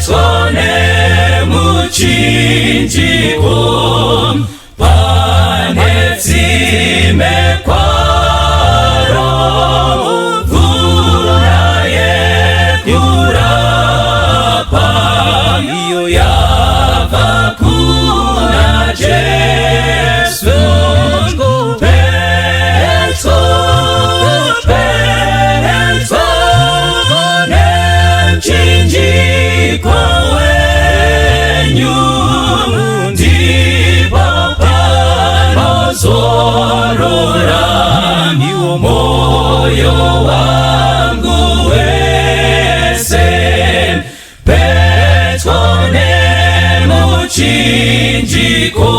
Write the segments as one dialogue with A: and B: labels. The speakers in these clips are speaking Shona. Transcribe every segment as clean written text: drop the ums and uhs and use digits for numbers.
A: Petyo nemuchinjiko pane tsime kwaro mvura yekurapa iyo yabva kuna Jesu. Petyo, petyo nemuchinjiko wenyu ndipo panozorora moyo wangu wese. Petyo nemuchinjiko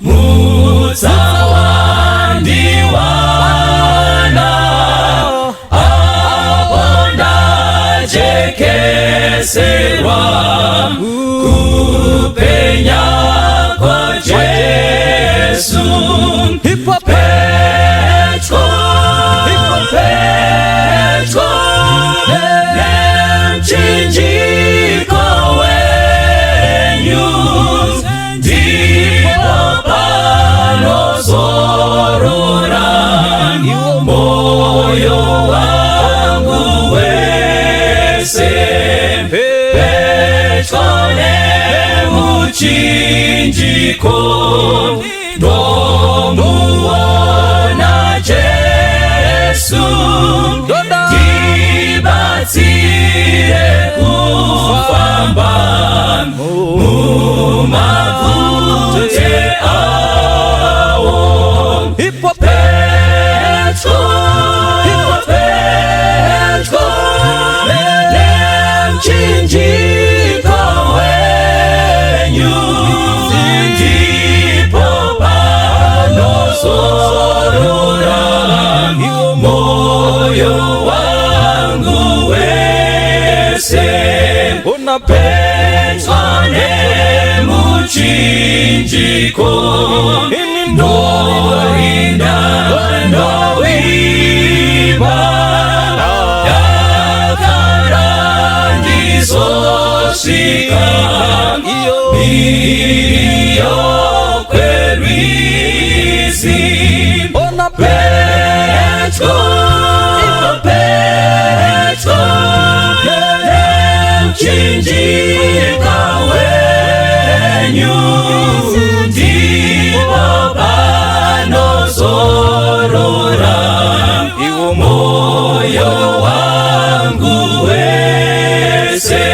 A: mutsa wandiwana apo ndajekeserwa kupenya kwa Jesu. Petyo, petyo nemuchinjiko wenyu ndipo panozorora moyo wangu wese. Petyo nemuchinjiko ndomuona Jesu, ndibatsire kufamba mumabvute awo. Petyo, petyo nemuchinjiko wenyu ndipo panozorora moyo wangu wese. Petyo nemuchinjiko ndorinda ndovimba dakara ndizosvika mhiri kwerwizi. Petyo, petyo nemuchinjiko wenyu ndipo panozorora moyo wangu wese.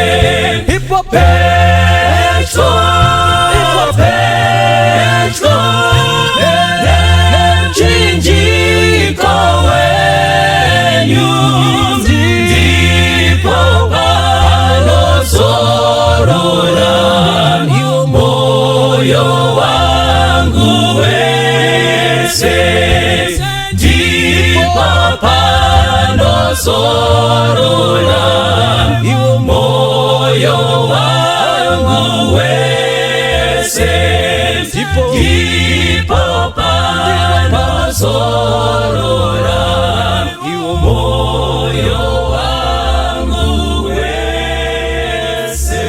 A: Petyo, petyo nemuchinjiko wenyu ndipo panozorora moyo wangu wese, ndipo panozorora moyo wangu wese, ndipo panozorora moyo wangu wese.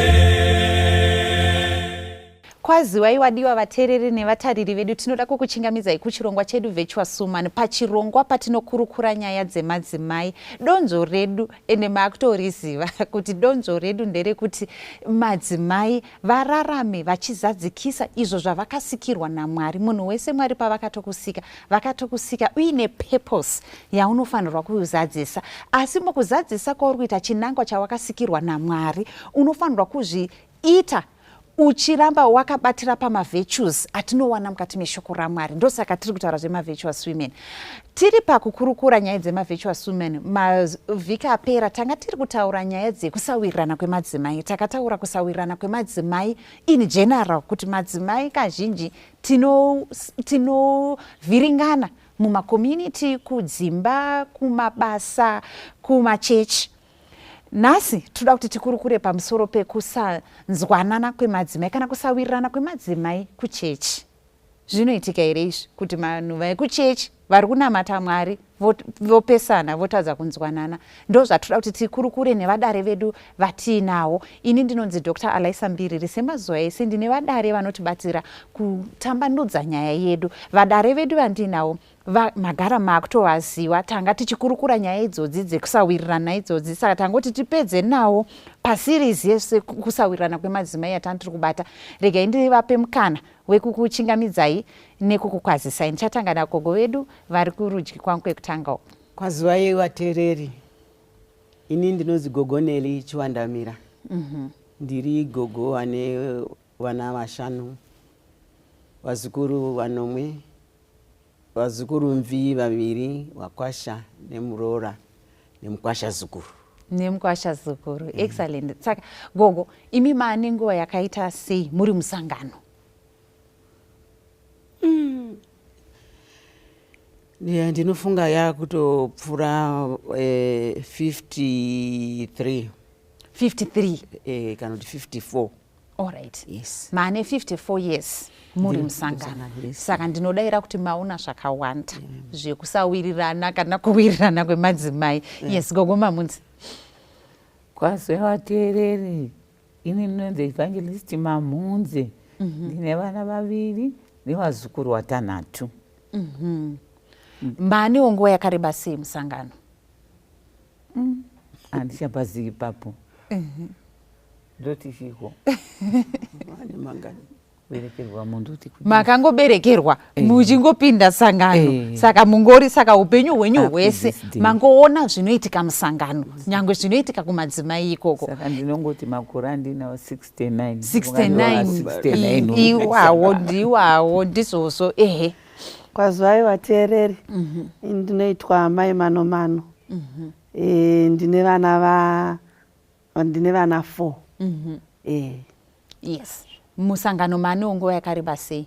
B: Kwaziwai wadiwa vateereri nevatariri vedu. Tinoda kukuchingamidzai kuchirongwa chedu Virtuous Woman, pachirongwa patinokurukura nyaya dzemadzimai. Donzvo redu, ende maakutoriziva kuti donzvo redu nderekuti madzimai vararame vachizadzikisa izvo zvavakasikirwa naMwari. Munhu wese, Mwari pavakatokusika, vakatokusika uine purpose yaunofanirwa kuzadzisa. Asi mukuzadzisa kwauri kuita chinangwa chawakasikirwa naMwari, unofanirwa kuzviita uchiramba wakabatira pamavirtues atinowana mukati meshoko raMwari. Ndosaka tiri kutaura zvemavirtuous women. Tiri pakukurukura nyaya dzemavirtuous women. Mavhiki apera tanga tiri kutaura nyaya dzekusawirirana kwemadzimai. Takataura kusawirirana kwemadzimai in general, kuti madzimai kazhinji tinovhiringana tino mumacommunity, kudzimba, kumabasa, kumachechi. Nhasi toda kuti tikurukure pamusoro pekusanzwanana kwemadzimai kana kusawirirana kwemadzimai kuchechi. Zvinoitika here izvi, kuti vanhu vekuchechi vari kunamata Mwari Vopesana, votadza kunzwanana. Ndo zvatoda kuti tikurukure nevadare vedu vatiinawo. Ini ndinonzi Dr Alaisa Mbiriri. Semazuva ese ndine vadare vanotibatsira kutambanudza nyaya yedu. Vadare vedu vandiinawo magara maakutovaziva. Tanga tichikurukura nyaya idzodzi dzekusawirirana idzodzi, saka tangoti tipedze nawo paseries yese kusawirirana kwemadzimai yatanga tiri kubata. Regai ndivape mukana wekukuchingamidzai nekukukwazisai. Ndichatanga nagogo vedu vari kurudyi kwangu kwekutanga.
C: Kwaziwai vateereri, ini ndinonzi Gogo Neli Chiwandamira. Ndiri gogo vane vana vashanu, vazukuru vanomwe, vazukuru mvi vaviri, vakwasha nemuroora nemukwasha zukuru.
B: Nemukwasha zukuru. Excellent. Saka gogo, imi maane nguva yakaita sei muri musangano?
C: Yeah, ndinofunga yakutopfuura 53.
B: 53?
C: Kana kuti 54.
B: Allright.
C: Yes.
B: Maane 54 years muri musangano?
C: Musangano, yes.
B: Saka ndinodayira kuti maona zvakawanda zvekusawirirana kana kuwirirana kwemadzimai. Yes, gogo Mamunzi.
D: Kwaziwai vateereri, ini ndinonzi Evangelist Mamunzi. Ndine vana vaviri nevazukuru vatanhatu.
B: Maanewo nguva yakareba sei musangano?
D: Handichapazivi ipapo, ndoti chiko?
C: Vane mangani?
D: Berekerwa mundoti kudii?
B: Makangoberekerwa muchingopinda sangano? Saka mungori, saka upenyu hwenyu
D: Up to
B: hwese
D: this day.
B: Mangoona zvinoitika musangano, nyangwe zvinoitika kumadzimai ikoko.
D: Saka ndinongoti makore andinawo 69.
B: 69.
D: 69.
B: Iwawo ndiwawo, ndizvozvo, ehe.
E: Kwaziwai vateereri, ini ndinoitwa Mai Mano Mano. Ndine vana va ndine vana 4.
B: Yes, musangano maanewo nguva yakareba sei?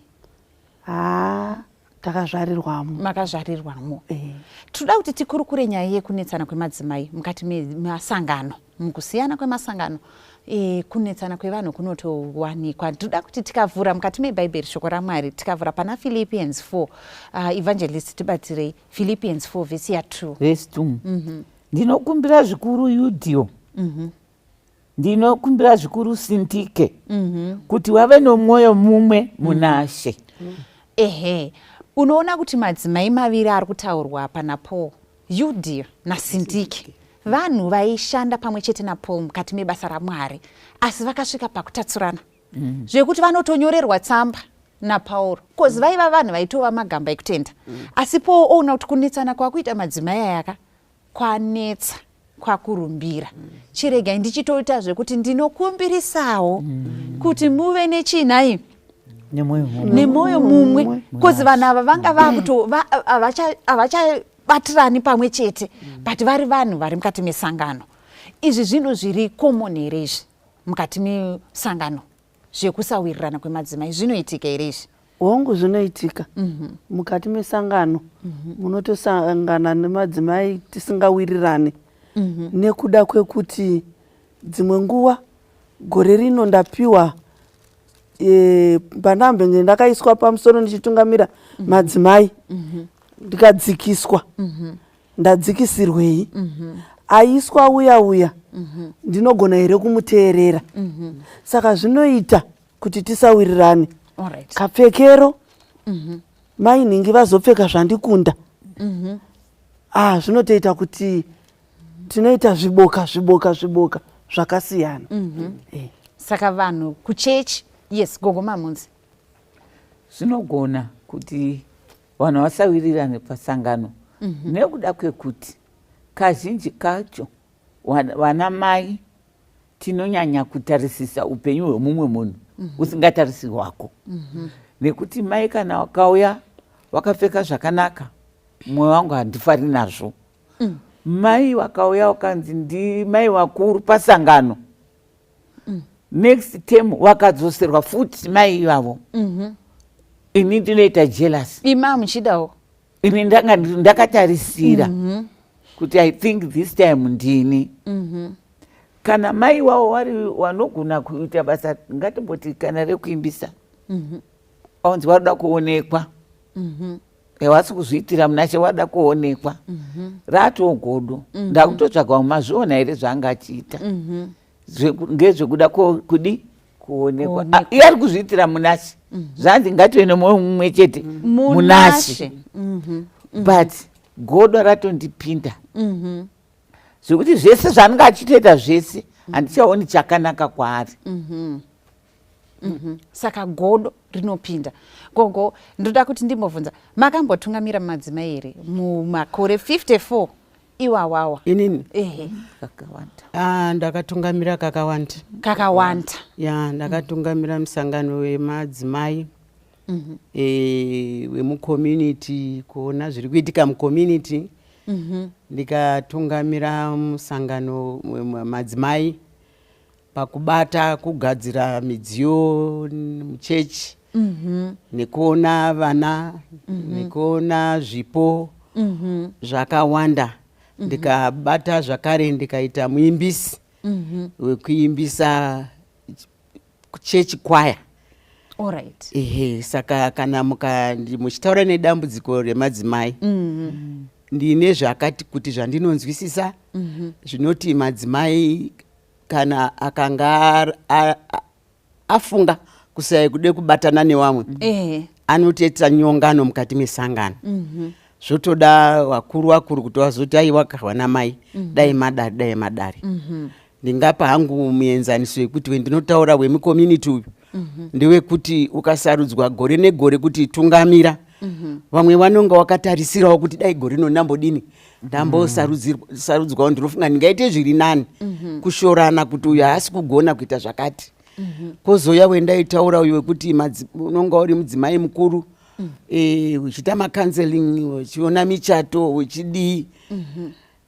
E: Ha, takazvarirwamo.
B: Makazvarirwamo. Tinoda kuti tikurukure nyaya yekunetsana kwemadzimai mukati memasangano. Mukusiyana kwemasangano, kunetsana kwevanhu kunotowanikwa. Tinoda kuti tikavhura mukati mebhaibheri, shoko raMwari, tikavhura pana Philippians 4, Evangelist, tibatirei Philippians 4 vhesi ya2.
D: Vhesi 2: Ndinokumbira zvikuru Yudhiyo, ndinokumbira zvikuru Sintike kuti wave nomwoyo mumwe munaShe.
B: Ehe, unoona kuti madzimai maviri ari kutaurwa pana Paul, Yudhiyo naSintike, vanhu vaishanda pamwe chete naPaul mukati mebasa raMwari, asi vakasvika pakutatsurana zvekuti vanotonyorerwa tsamba naPauro, 'cause vaiva vanhu vaitova magamba ekutenda. Asi Paul oona kuti kunetsana kwakuita madzimai ayaka kwanetsa, kwakurumbira. Chiregai ndichitoita zvekuti ndinokumbirisawo kuti muve nechinai?
D: Nemwoyo mumwe.
B: Nemwoyo mumwe, 'cause vanhu ava vanga vakuto havachabatirani pamwe chete, but vari vanhu vari mukati mesangano. Izvi zvinhu zviri common here izvi mukati mesangano, zvekusawirirana kwemadzimai? Zvinoitika here izvi?
E: Hongu, zvinoitika mukati mesangano. Munotosangana nemadzimai tisingawirirani nekuda kwekuti dzimwe nguva gore rino ndapiwa pandambenge ndakaiswa pamusoro ndichitungamira madzimai, ndikadzikiswa. Ndadzikisirwei? Aiswa uya uya, ndinogona here kumuteerera? Saka zvinoita kuti tisawirirane. Kapfekero, mai nhingi vazopfeka zvandikunda. Ah, zvinotoita kuti tinoita zviboka zviboka zviboka zvakasiyana.
B: Saka vanhu kuchechi. Yes, gogo Mamunzi.
D: Zvinogona kuti vanhu vasawirirane pasangano nekuda kwekuti kazhinji kacho vana mai tinonyanya kutarisisa upenyu hwemumwe munhu usingatarisi hwako, nekuti mai kana wakauya wakapfeka zvakanaka, mwoyo wangu handifari nazvo. Mai wakauya wakanzi ndimai vakuru pasangano, next term wakadzoserwa futi mai ivavo, ini ndinoita jealous.
B: Ima muchidawo.
D: Ini ndanga ndakatarisira kuti I think this time ndini. Kana mai wavo vari vanogona kuita basa, ngatimboti kana rekuimbisa, aunzi varoda kuonekwa. Hawasi kuzviitira Munashe, wada kuonekwa. Ratoo godo. Ndakutotsvaga, mazviona here zvaanga achiita? Ngezvekuda kudi kuonekwa.
B: Kuonekwa.
D: Ah, iye ari kuzviitira Munashe. Zvanzi ngative nemwoyo mumwe chete, Munashe. But godo ratondipinda zvekuti zvese zvaanenge achitoita zvese, handichaoni chakanaka kwaari.
B: Saka godo rinopinda. Gogo, ndoda kuti ndimbobvunza, makambotungamira madzimai here mumakore 54 iwawawa?
C: Inini?
B: Ehe.
D: Kakawanda.
C: Ah, ndakatungamira kakawanda.
B: Kakawanda.
C: Ya, ndakatungamira musangano wemadzimai wemucommunity, kuona zviri kuitika mucommunity. Ndikatungamira musangano wemadzimai pakubata kugadzira midziyo muchechi, nekuona vana, nekuona zvipo zvakawanda. Ndikabata zvakare, ndikaita muimbisi wekuimbisa chechi kwaya. Ehe, saka kana muchitaura nedambudziko remadzimai, ndine zvakati kuti zvandinonzwisisa zvinoti madzimai kana akanga afunga kusaya kude kubatana nevamwe, anotoita nyongano mukati mesangano. Zvotoda vakuru vakuru kuti vazoti, "Aiwa, kahwana mai, dai madari, dai madari." Ndingapa hangu muenzaniso wekuti wendinotaura wemucommunity uyu ndewekuti ukasarudzwa gore negore kuti tungamira, vamwe vanonga wakatarisirawo kuti dai gore rino ndambodini, ndambosarudzwawo, ndinofunga ndingaite zviri nani. Kushorana kuti uyu haasi kugona kuita zvakati. Kwozouya wendaitaura uyu wekuti unonga uri mudzimai mukuru, uchiita macounseling, uchiona michato, uchidii.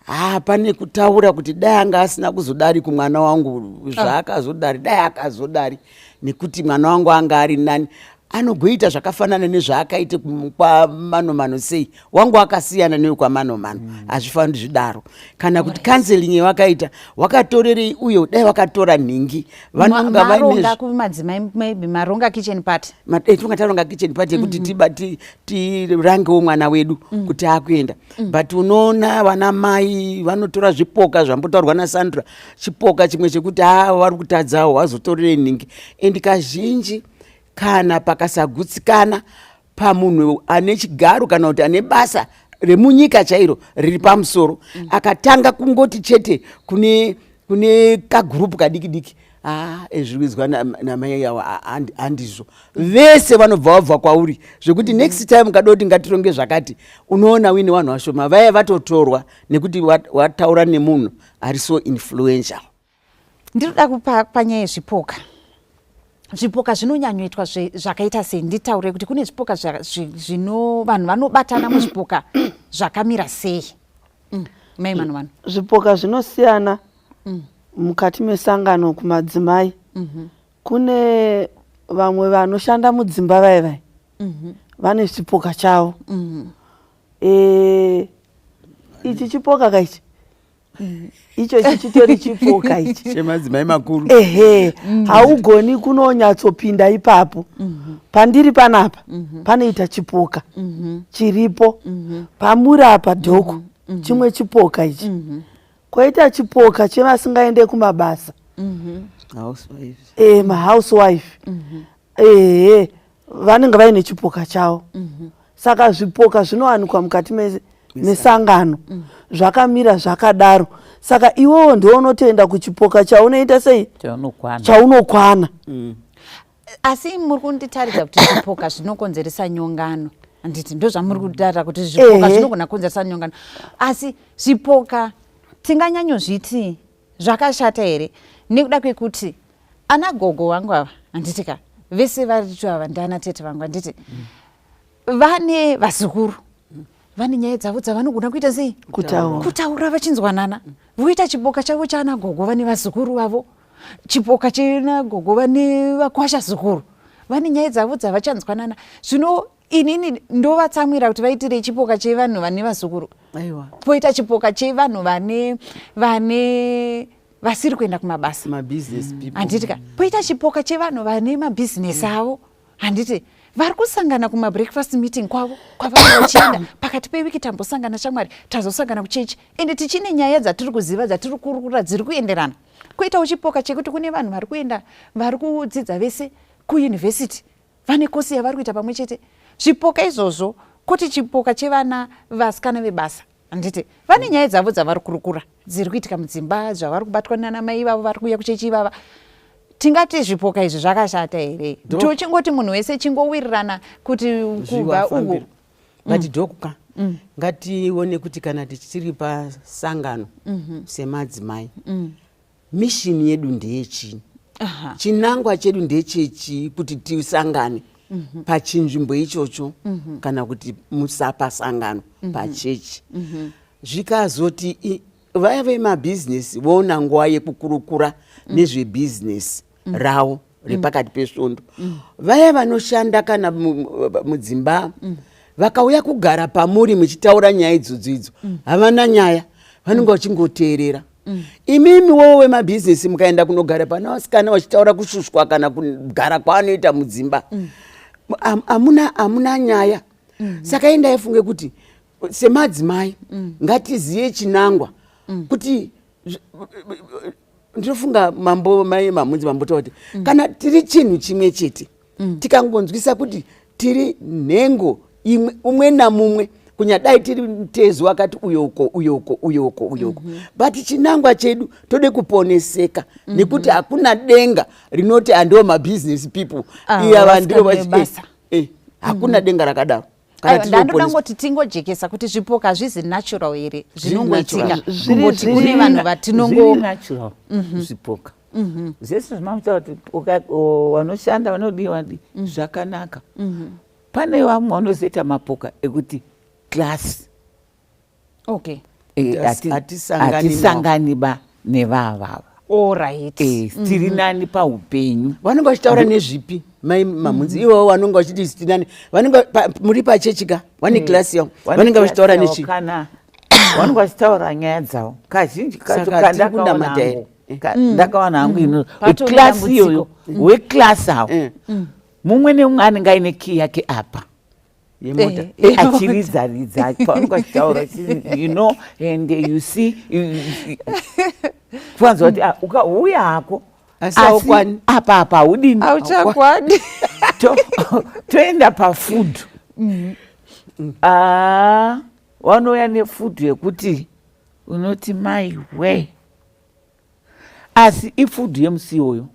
C: Ha, pane kutaura kuti dai anga asina kuzodari kumwana wangu zvaakazodari, dai akazodari nekuti mwana wangu anga ari nani, anogoita zvakafanana nezvaakaite kwamanomano, sei wangu akasiyana newekwaManomano? Hazvifaniri zvidaro. Kana kuti counseling yawakaita wakatorerei uyo? Dai wakatora nhingi. Vanonga vaine
B: Maronga kumadzimai, maybe maronga kitchen party.
C: Tinonga taronga kitchen party yekuti tirangewo mwana wedu kuti akuenda. But unoona vana mai vanotora zvipoka zvambotaurwa naSandra, chipoka chimwe chekuti ha, vari kutadzawo, vazotorerei nhingi? And kazhinji kana pakasagutsikana pamunhu ane chigaro kana kuti ane basa remunyika chairo riri pamusoro, akatanga kungoti chete kune kagurupu kadiki diki, ah, zviri kuizwa namai avo handizvo, vese vanobva vabva kwauri, zvekuti next time ukada kuti ngatironge zvakati, unoona uine vanhu vashoma vaya vatotorwa nekuti wataura nemunhu ari so influential.
B: Ndinoda kupa panyaya yezvipoka. Zvipoka zvinonyanyoitwa zvakaita sei? Nditaure kuti kune zvipoka zvino vanhu vanobatana muzvipoka zvakamira sei? Mai Manomano.
E: Zvipoka zvinosiyana mukati mesangano kumadzimai. Kune vamwe vanoshanda mudzimba, vai vai vane chipoka chavo. Ichi chipoka kaichi, icho chitori chipoka ichi.
C: Chemadzimai makuru.
E: Ehe, haugoni kunonyatsopinda ipapo. Pandiri panapa panoita chipoka chiripo, pamuri apa dhoko chimwe chipoka ichi, kwoita chipoka chevasingaende kumabasa.
C: Housewives.
E: Mahousewife, ehe, vanenge vaine chipoka chavo. Saka zvipoka zvinowanikwa mukati mesangano zvakamira zvakadaro. Saka iwewo ndiwo unotoenda kuchipoka chaunoita sei?
D: Chaunokwana.
E: Chaunokwana.
B: Asi muri kunditaridza kuti zvipoka zvinokonzeresa nyongano, handiti? Ndo zvamuri kutaura kuti zvipoka
E: Ehe.
B: zvinogona kukonzeresa nyongano. Asi zvipoka tinganyanyozviti zvakashata here? Nekuda kwekuti ana gogo vangu ava, handiti ka, vese varitu ava ndiana tete vangu, handiti? Vane vazukuru, vane nyaya dzavo dzavanogona kuita sei?
E: Kutaura.
B: Kutaura vachinzwanana. Voita chipoka chavo chaana gogo vane vazukuru vavo, chipoka chena gogo vane vakwasha zukuru, vane nyaya dzavo dzavachanzwanana. Zvino inini ndovatsamwira kuti vaitire chipoka chevanhu vane vazukuru?
C: Aiwa.
B: Poita chipoka chevanhu vane vasiri kuenda kumabasa.
C: Mabusiness people.
B: Handiti ka? Poita chipoka chevanhu vane mabhizinesi avo, handiti? Vari kusangana kumabreakfast meeting kwavo kwavanenge vachienda pakati pewiki. Tambosangana shamwari, tazosangana kuchechi, ende tichine nyaya dzatiri kuziva, dzatiri kurukura, dziri kuenderana. Koitawo chipoka chekuti kune vanhu vari kuenda, vari kudzidza vese kuyunivhesiti, vane kosi yavari kuita pamwe chete. Zvipoka izvozvo, kuti chipoka chevana vasikana vebasa, handiti vane nyaya dzavo dzavari kurukura, dziri kuitika mudzimba, zvavari kubatwa nana mai ivavo vari kuuya kuchechi ivava. Tingati zvipoka izvi zvakashata here? Tochingoti munhu wese chingowirirana kuti kubva uku
C: Zviwafambira. But doc ka, ngatione kuti kana tichiri pasangano semadzimai, mission yedu ndeyechii? Chinangwa chedu ndechechii kuti tisangane pachinzvimbo ichocho, kana kuti musapasangano pachechi? Zvikazoti vaya vemabhizinesi voona nguva yekukurukura nezvebhizinesi ravo repakati pesvondo. Vaya vanoshanda kana mudzimba vakauya kugara pamuri muchitaura nyaya idzodzo idzo, havana nyaya, vanenge vachingoteerera. Imimi wowo wemabhizinesi mukaenda kunogara pana vasikana vachitaura kushushwa kana kugara kwaanoita mudzimba, hamuna nyaya. Saka endai, funge kuti semadzimai ngatiziye chinangwa kuti ndinofunga mambo mai Mamunzi mambotaura kuti kana tiri chinhu chimwe chete, tikangonzwisa kuti tiri nhengo imwe, umwe namumwe, kunyadai tiri mutezo wakati uyoko, uyoko, uyoko, uyoko, but chinangwa chedu tode kuponeseka, nekuti hakuna denga rinoti andiwo mabusiness people.
B: Ah,
C: Iyava ndivo
B: vasikana vebasa.
C: Hakuna denga rakadaro. Kana
B: Aiwa,
C: tiri
B: ndandoda
C: kuponeswa.
B: ngoti tingojekesa kuti zvipoka hazvizi natural here, zvinongoitika?
C: Natural.
B: Kungoti kune vanhu vatinongo
D: Zviri natural zvipoka zvese zvimamutaura kuti vanoshanda vanodiwa vanodii, zvakanaka. Pane vamwe vanozoita mapoka ekuti class.
C: Hatisangani.
D: Hatisangani ba nevavava. Tiri nani paupenyu.
C: Vanenge vachitaura nezvipi, mai Mamunzi, ivovo vanenge vachiti tinani? Vanenge muri pachechi ka, vane klasi yavo,
D: Vane
C: vanenge vachitaura
D: class yavo.
C: nechi
D: Kana vanenge vachitaura nyaya dzavo kazhinji kacho.
C: Saka tiri kunamata here?
D: Ndakawana hangu ino
B: Patove
D: weklasi
B: dambudziko.
D: iyoyo, weklasi avo, mumwe nemumwe anenge aine key yake apa.
C: Yemota.
D: Achiridza ridza pavanenge vachitaura, and you see, kuwanza kuti ah, ukauya hako
C: Asi haukwani.
D: apa haudini.
B: Auchakwadi.
D: Toenda pafood. Ah, vanouya nefood yekuti unoti mai we, asi ifood yemusi iwoyo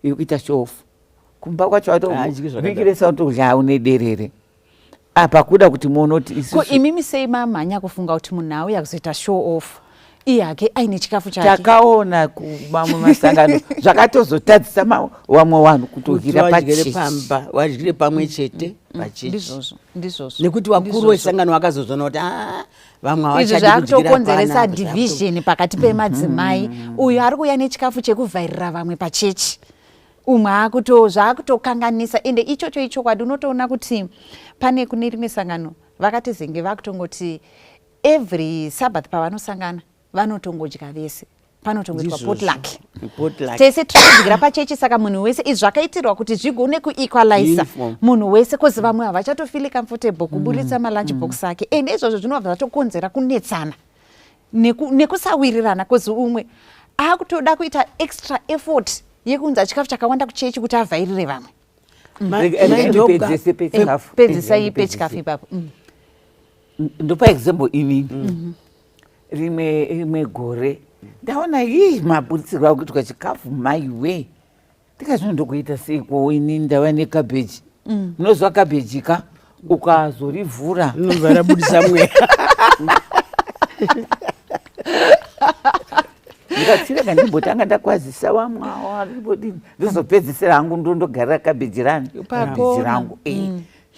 D: yekuita show off. Kumba kwacho
C: Haadyi zvakadaro.
D: viki utodya une derere apa, kuda kuti muone kuti
B: Ko
D: isusu
B: imimi sei mamhanya kufunga kuti munhu auya kuzoita show off, iye hake aine chikafu chake?
D: Takaona kumamwe masangano zvakatozotadzisa vamwe vanhu kutodyira
C: Kuti vadyire
D: pachechi.
C: pamba, vadyire pamwe chete pachechi.
B: Ndizvozvo, ndizvozvo.
C: Nekuti vakuru vesangano vakazozvona kuti "Ah, vamwe
B: Izvi
C: havachadi kudyira
B: zvakutokonzeresa
C: panapa."
B: division pakati pemadzimai. Uyu ari kuuya nechikafu chekuvhairira vamwe pachechi, umwe akuto zvaakutokanganisa. Ende ichocho ichokwadi, unotoona kuti pane kune rimwe sangano vakati zenge vakutongoti every Sabbath pavanosangana vanotongodya vese, panotongoitwa
C: Ndizvozvo.
B: potluck.
C: Potluck.
B: Tese tiri kudyira pachechi, saka munhu wese, izvi zvakaitirwa kuti zvigone kuequaliza
C: Uniform.
B: munhu wese, cause vamwe havachatofeeli comfortable kuburitsa malunch box ake. Ende izvozvo zvinobva zvatokonzera kunetsana nekusawirirana, cause umwe akutoda kuita extra effort yekuunza chikafu chakawanda kuchechi kuti avhairire vamwe.
C: Mai Doc,
D: Ndipedzese pechikafu.
B: Pedzisai pechikafu ipapo.
D: Ndopa example inini. Rimwe gore ndaona ii maburitsirwo akuitwa chikafu, maiwe, ndikazvino ndokuita seiko inini ndava nekabheji? Munoziva kabheji ka, ukazorivhura
C: rinobva rabudisa mweya.
D: Ndikatsirega ndimbotanga ndakwazisa vamwe avo, ndimbodini, ndozopedzisira hangu ndondogarira kabheji rani, kabheji
B: Pakona.
D: rangu.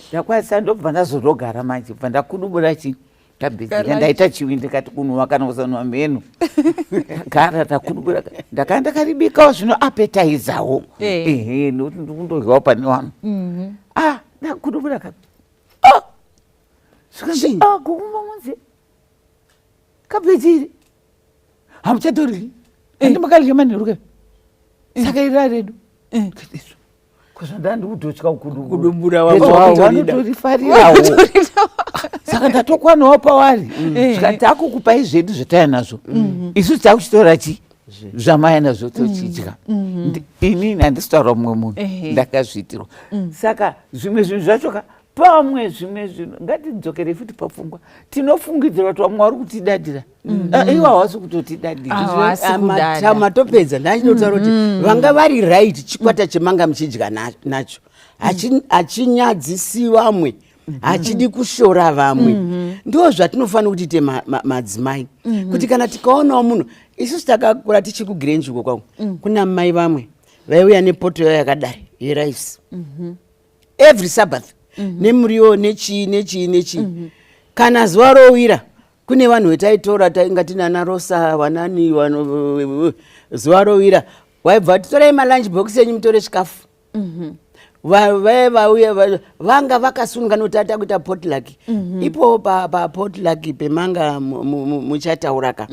D: Ndakwazisa, ndobva ndazorogara manje, bva ndakudubura chi kabheji ka, ndaita chiwi, ndikati kunhuwa kana kusanhuwa mheno. Gara ndakudubura, ndakanga ndakaribikawo zvino appetizawo. Ehe, nokuti ndikundodyawo pane vanhu. Ah, ndakudubura ka, ah, zvikanzi,
C: Chii?
D: "Ah, gokumba munzi kabheji iri hamuchatoryi, handi makarya manheru ka, saka iri redu." Ndikati, "Izvo, ko Zvandandikutotya
C: Kudumbura wavo vakutorida.
D: vanotorifarirawo, saka ndatokwanawo pavari. Zvikati takukupai zvedu zvataya nazvo isusu, takuchitora chi zvamaya nazvo tochidya. Inini handisi kutaura mumwe munhu, ndakazviitirwa. Saka zvimwe zvinhu zvacho ka, pamwe zvimwe zvinhu ngatidzokerei futi papfungwa. Tinofungidzira kuti vamwe vari kutidadira. Ah, ivo havasi kutotidadira.
B: Havasi kudada.
C: Matopedza. Ndachinotaura kuti vanga vari right, chikwata chemanga muchidya nacho hachinyadzisi vamwe, hachidi kushora vamwe. Ndo zvatinofanira kuti tiite madzimai, kuti kana tikaonawo munhu, isusu takakura tichiri kuGrange uko kwangu, kuna mai vamwe vaiuya nepoto yavo yakadai yerice every Sabbath, nemuriwo, nechii, nechii, nechii. Kana zuva rowira, kune vanhu vetaitora, tainga tinana Rosa, vanani vanhu, zuva rowira waibva titorai malunch box enyu, mutore chikafu. Vauya vanga vakasununga nokuti ata kuita potluck ipo. Papotluck pemanga muchataura ka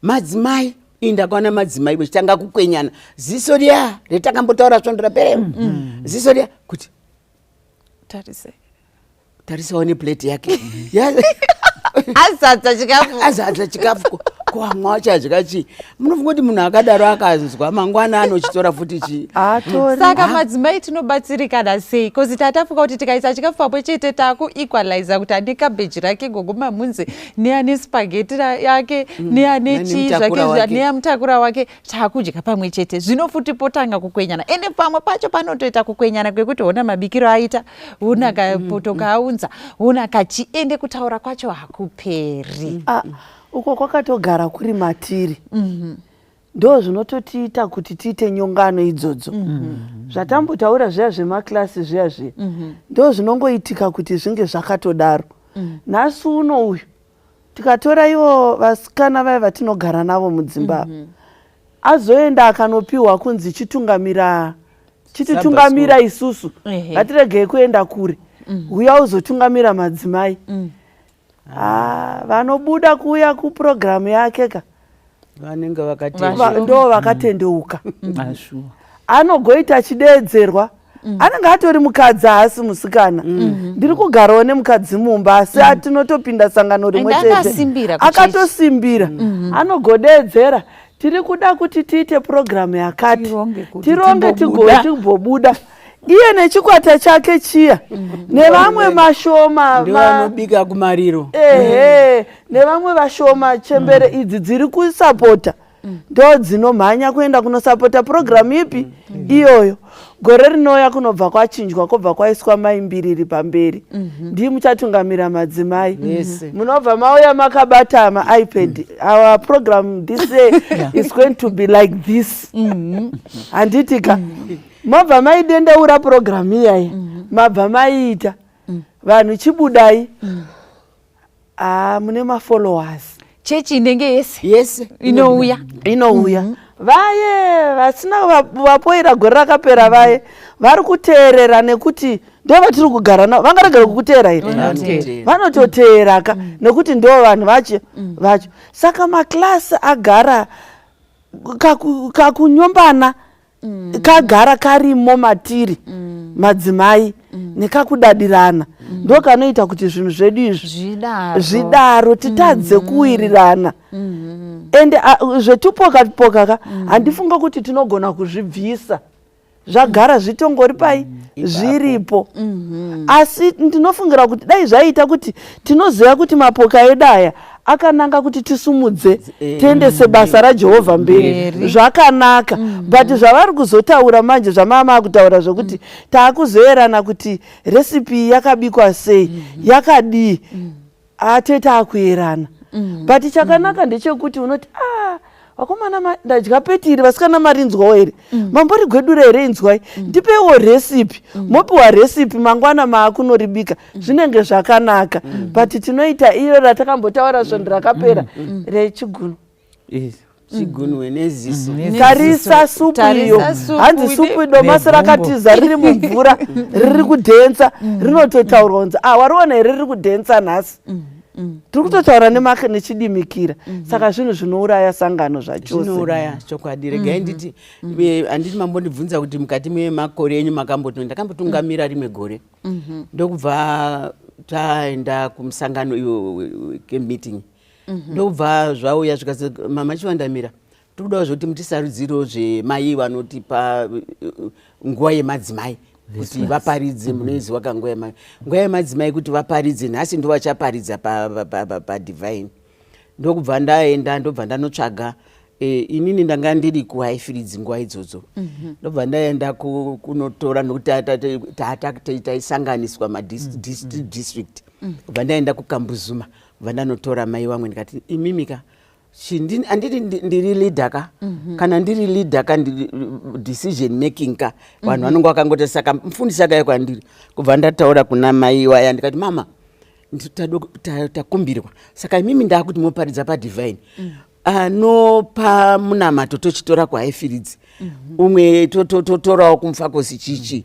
C: madzimai, iyi ndakaona madzimai vechitanga kukwenyana ziso riya retakambotaura svondo raperero, ziso riya kuti
B: Tarise.
C: Tarisawo neplate yake.
B: Azadza chikafu.
C: Azadza chikafu. Ko vamwe vachadya chii? Munofunga kuti munhu akadaro akanzwa mangwana anochitora futi chii?
E: Atori.
B: Saka madzimai tinobatsirikana sei? Because tatafunga kuti tikaisa chikafu pamwe chete, takuequaliza kuti ane kabheji rake gogo mamunzi, neane spaghetti yake, neane chii zvake.
C: Nemutakura wake.
B: Neamutakura wake, taakudya pamwe chete. Zvino futi potanga kukwenyana, ende pamwe pacho panotoita kukwenyana kwekuti hona mabikiro aita, hona kapoto kaaunza, hona kachi, ende kutaura kwacho hakuperi.
E: Ah, uko kwakatogara kuri matiri, ndo zvinototiita kuti tiite nyongano idzodzo zvatambotaura zviya zvemaklasi zviya zviya. Ndo zvinongoitika kuti zvinge zvakatodaro. Nhasi uno uyu tikatora ivo vasikana vaya vatinogara navo mudzimba, azoenda akanopiwa kunzi chitungamira, chititungamira isusu. Ngatiregei kuenda kure. Uya uzotungamira madzimai. Ah, vanobuda kuuya kupurogiramu yake ka
C: vanenge vakatenda.
E: Ndo vakatendeuka.
D: Ashuwa.
E: Anogoita achideedzerwa, anenge atori mukadzi, haasi musikana. Ndiri kugarawo nemukadzi mumba, asi atinotopinda sangano rimwe
B: Ende
E: chete.
B: akasimbira kuchechi.
E: Akatosimbira, anogodeedzera, tiri kuda kuti tiite purogiramu yakati,
D: Tironge kuti
E: tironge,
D: timbobuda.
E: Tigombobuda iye nechikwata chake chiya nevamwe mashoma
C: Ndivo vanobika kumariro.
E: Ehe, nevamwe vashoma. Chembere idzi dziri kusapota ndo dzinomhanya kuenda kunosapota purogiramu ipi iyoyo. Gore rinouya kunobva kwachinjwa, kwobva kwaiswa maimbiriri pamberi, ndii muchatungamira madzimai.
C: Vese.
E: Munobva mauya makabata maipad, "Our program this year is going to be like this," handiti ka? Mobva maidendeura purogiramu iyaya, mabva maiita vanhu chibudai. Ah, mune mafollowers.
B: Chechi inenge yese
C: yese
B: inouya.
E: Inouya. Vaye vasina vapoira gore rakapera, vaye vari kuteerera nekuti ndo vatiri kugara navo. Vangaregera kukuteera here?
B: Vanoteera.
E: Vanototeera ka, nekuti ndo vanhu vacho vacho. Saka maklasi agara kakunyombana kagara karimo matiri madzimai, nekakudadirana ndo kanoita kuti zvinhu zvedu izvi
B: zvidaro.
E: Zvidaro, titadze kuwirirana. Ende zvetupoka poka ka, handifunga kuti tinogona kuzvibvisa. Zvagara zvitongori pai, zviripo. Asi ndinofungira kuti dai zvaita kuti tinoziva kuti mapoka edu aya akananga kuti tisumudze, tiendese basa raJehovha mberi,
B: Mberi.
E: zvakanaka. But zvavari kuzotaura manje, zvamama akutaura zvokuti taakuzoerana kuti recipe yakabikwa sei, yakadii, ate taakuyerana. But chakanaka ndechekuti unoti, "Ah, vakomana, ndadya patty iri, vasikana marinzwawo here? Mambori gwedura here? Inzwai, ndipeiwo recipe." Mopiwa recipe, mangwana maakunoribika, zvinenge zvakanaka. But tinoita iyo ratakambotaura svondo rakapera rechiguno.
D: Yes.
C: Chigunwe neziso.
E: Tarisa supu
B: Tarisa
E: iyo.
B: supu.
E: Hanzi supu domasi
D: Negumbo.
E: rakatiza, riri mumvura, riri kudhensa. Rinototaurwa kunzi, "Ah, wariona here? Riri kudhensa nhasi." Tiri kutotaura nechidimikira. Saka zvinhu zvinouraya sangano zvachose.
C: Zvinouraya chokwadi. Regai nditi, handiti mambondibvunza kuti mukati memakore enyu makamboti, ndakambotungamira rimwe gore, ndokubva taenda kumusangano iwo camp meeting, ndokubva zvauya zvikazi, "Mama Chivandamira, tiri kudawo zvekuti mutisarudzirewo zvemai vanotipa nguva yemadzimai kuti vaparidze." Munoiziwa ka nguva yemadzimai kuti vaparidze. Nhasi ndo vachaparidza paDivine. Ndokubva ndaenda, ndobva ndanotsvaga, inini ndanga ndiri kuHighfields nguva idzodzo. Ndobva ndaenda kunotora, nokuti taisanganiswa madistrict. Kubva ndaenda kuKambuzuma, kubva ndanotora mai vamwe, ndikati, "Imimika, handiti ndiri leader ka? Kana ndiri leader ka, ndiri decision making ka." Vanhu vanonge vakangoti, saka mufundisi akauya kwandiri, kubva ndataura kuna mai waya, ndikati, "Mama, takumbirwa, saka imimi ndaakuti moparidza paDivine. Anopa munamato tochitora kuHighfields, umwe totorawo kuMufakose chichi.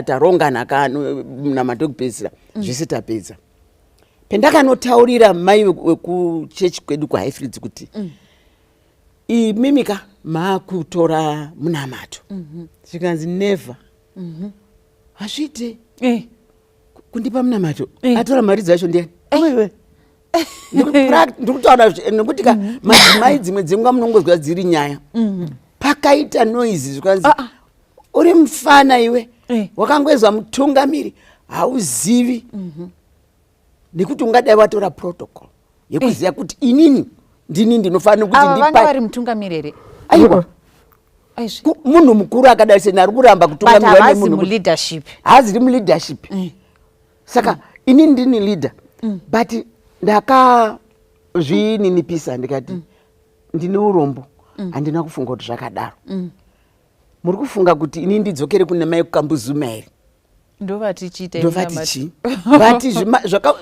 C: Tarongana ka munamato wekupedzisira, zvese tapedza." Pendakanotaurira mai wekuchechi kwedu kuHighfields kuti, "Imimi ka maakutora munamato," zvikanzi, "Never, hazviite kundipa munamato. Atora mari dzacho ndiani?"
E: Oiwe.
C: Ndiri kutaura nekuti ka madzimai dzimwe dzenguva munongozwa dziri nyaya. Pakaita noise, zvikanzi, "Uri mufana iwe, wakangoezwa mutungamiri, hauzivi nekuti ungadai watora protocol yekuziva kuti inini ndini ndinofanira kuti
B: Ava vanga
C: ndipa."
B: vari mutungamiri here?
C: Aiwa.
B: Aizvi.
C: Munhu mukuru akadai seni ari kuramba
B: But
C: kutungamirwa
B: havazi
C: nemunhu
B: muleadership.
C: Haaziri muleadership. Saka inini ndini leader, but ndakazvininipisa, ndikati, "Ndine urombo, handina kufunga kuti zvakadaro. Muri kufunga kuti ini ndidzokere kune mai kuKambuzuma here?"
B: Ndovati chiita?
C: Ndovati chii? Vati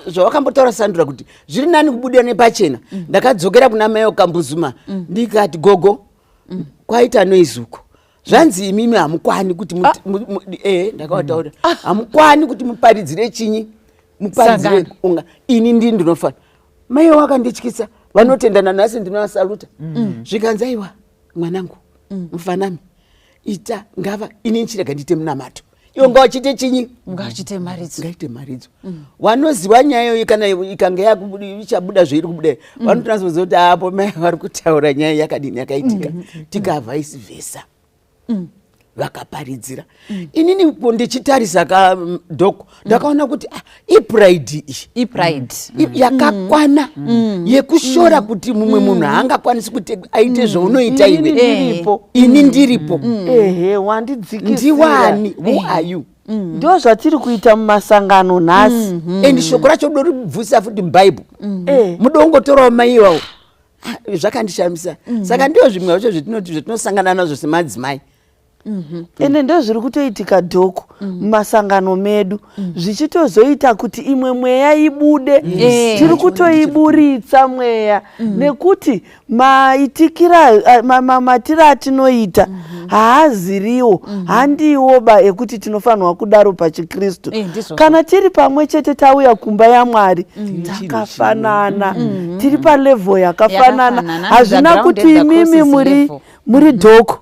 C: zvavakambotaura Sandura kuti zviri nani kubudira nepachena. Ndakadzokera kuna mai kuKambuzuma, ndikati, "Gogo, kwaita noise uko, zvanzi imimi hamukwani kuti ndakavataurira, hamukwani kuti muparidzire chinyi, muparidzire
B: Sangano.
C: unga ini ndini ndinofana." Mai wakandityisa, vanotendana nhasi, ndinovasaluta. Zvikanzi, "Aiwa mwanangu, mufanami, ita ngava ini ndichirega ndiite munamato, iwo ngawachite chinyi?"
B: Ngachite maridzo.
C: Ngaite maridzo. Wanoziva nyaya iyoyi, kana ikange ichabuda zveiri kubuda, vanotonatsoziva kuti apo mai vari kutaura nyaya yakadini yakaitika. Tikavhaisi vhesa, vakaparidzira. Inini ndichitarisa ka doko, ndakaona kuti, ah, ipride iyi.
B: Ipride.
C: Yakakwana yekushora kuti mumwe munhu haangakwanisi kuti aite zvaunoita
E: Inini
C: iwe.
E: ndiripo.
C: Ini ndiripo.
E: Ehe, wandidzikisira.
C: Ndiwani? Who are you?
E: Ndo zvatiri kuita mumasangano nhasi.
C: And shoko racho doribvusa futi mubhaibheri, mudongotorawo mai iwawo. Ah, zvakandishamisa. Saka ndiyo zvimwe zvacho zvetinoti zvetinosangana nazvo semadzimai.
E: Ende ndo zviri kutoitika dhoko mumasangano medu, zvichitozoita kuti imwe mweya ibude. Tiri kutoiburitsa mweya nekuti maitikira matiro atinoita haaziriwo, handiwo ba ekuti tinofanirwa kudaro pachiKristu.
B: Ndizvozvo.
E: Kana tiri pamwe chete, tauya kumba yaMwari, takafanana, tiri palevel yakafanana.
B: Yakafanana.
E: Hazvina
B: The
E: kuti
B: ground and the
E: imimi
B: crosses
E: muri
B: level.
E: muri dhoko,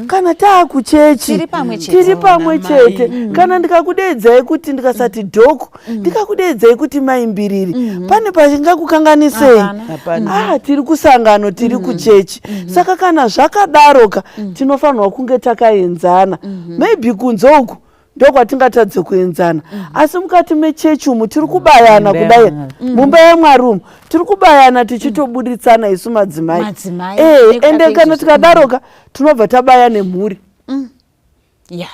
E: kana taakuchechi
B: Tiri pamwe chete.
E: tiri pamwe
C: Namai.
E: chete. Kana ndikakudeedzai kuti, ndikasati dhoko, ndikakudeedzai kuti maimbiriri, pane pachingakukanganisei?
B: Hapana.
C: Hapana.
E: Ah, tiri kusangano, tiri kuchechi. Saka kana zvakadaroka, tinofanirwa kunge takaenzana. Maybe kunze uku ndokwatingatadze kuenzana, asi mukati mechechi umu tiri kubayana
D: Mumba
E: kudai.
D: yaMwari.
E: Mumba yaMwari umu tiri kubayana, tichitoburitsana isu madzimai.
B: Madzimai, nekuda
E: Ende kana
B: kweizvozvo.
E: tikadaroka, tinobva tabaya nemhuri.
B: Ya,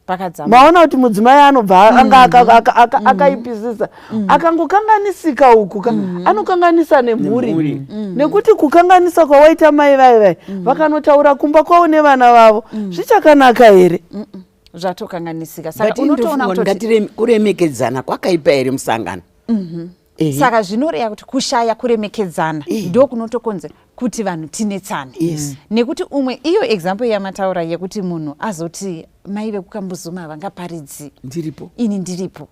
B: pakadzama.
E: Maona kuti mudzimai anobva anga akaipisisa, akangokanganisika uku ka, anokanganisa nemhuri.
C: Nemhuri.
E: Nekuti kukanganisa kwawaita mai vai vai vakanotaura kumba kwavo nevana vavo, zvichakanaka here?
B: Zvatokanganisika. Saka
C: But
B: unotoona
C: indofunga
B: kutoti
C: ngati kuremekedzana kwakaipa here musangano? Ehe.
B: Saka zvinoreva kuti kushaya kuremekedzana ndo kunotokonzera kuti vanhu tinetsane. Nekuti umwe, iyo example yamataura yekuti munhu azoti mai vekuKambuzuma vangaparidzi
C: Ndiripo.
B: ini ndiripo.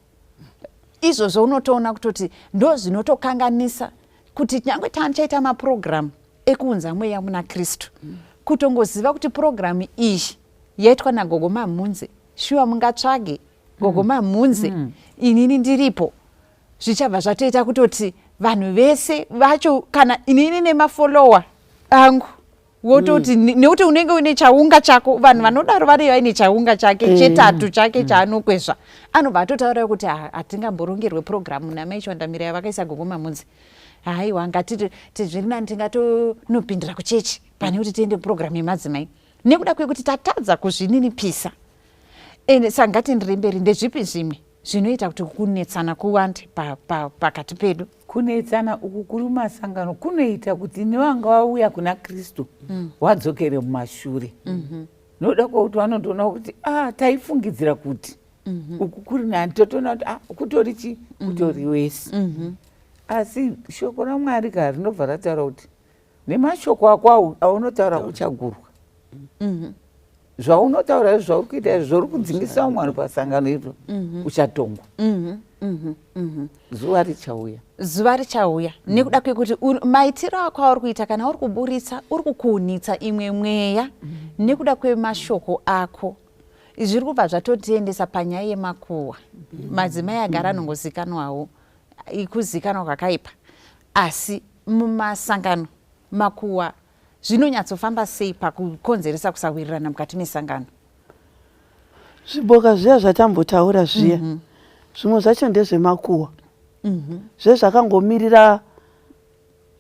B: Izvozvo unotoona kutoti ndo zvinotokanganisa kuti nyange tanichaita mapurogiramu ekuunza mweya muna Kristu, kutongoziva kuti purogiramu iyi yaitwa naGogo Mamhunze, shuwa mungatsvage Gogo Mamhunze, inini ndiripo, zvichabva zvatoita kutoti vanhu vese vacho, kana inini nemafollower angu, wototi nekuti unenge une chaunga chako. Vanhu vanodaro vari vaine chaunga chake chetatu chake chaanokwezva, anobva atotaura kuti, "Ah, hatingamborongerwe purogiramu namaichiwandamira yavakaisa Gogo Mamhunze. Haiwa, ngatiti zviri nani tingatonopindira kuchechi pane kuti tiende purogiramu yemadzimai," nekuda kwekuti tatadza kuzvininipisa. Ende saka ngatienderei mberi. Ndezvipi zvimwe zvinoita kuti kunetsana kuwande pakati pedu?
D: Kunetsana uku kuri mumasangano kunoita kuti nevanga vauya kuna Kristu wadzokere mumashure, noda kwekuti vanotoona kuti a taifungidzira kuti uku kuri nani, totoona kuti ah, kutori chi kutori wesi. Asi shoko raMwari ka rinobva rataura kuti nemashoko ako aunotaura uchagurwa. Zvaunotaura izvo, zvauri kuita izvo, zvauri kudzingisa vamwe vanhu pasangano iro, uchatongwa. Zuva richauya.
B: Zuva richauya nekuda kwekuti maitiro ako auri kuita, kana uri kuburitsa, uri kukuunitsa imwe mweya nekuda kwemashoko ako. Zviri kubva zvatotiendesa panyaya yemakuhwa. Madzimai agara anongozikanwawo ikuzikanwa kwakaipa, asi mumasangano makuhwa zvinonyatsofamba sei pakukonzeresa kusawirirana mukati mesangano?
E: Zviboka zviya zvatambotaura zviya, zvimwe zvacho ndezvemakuhwa, zvezvakangomirira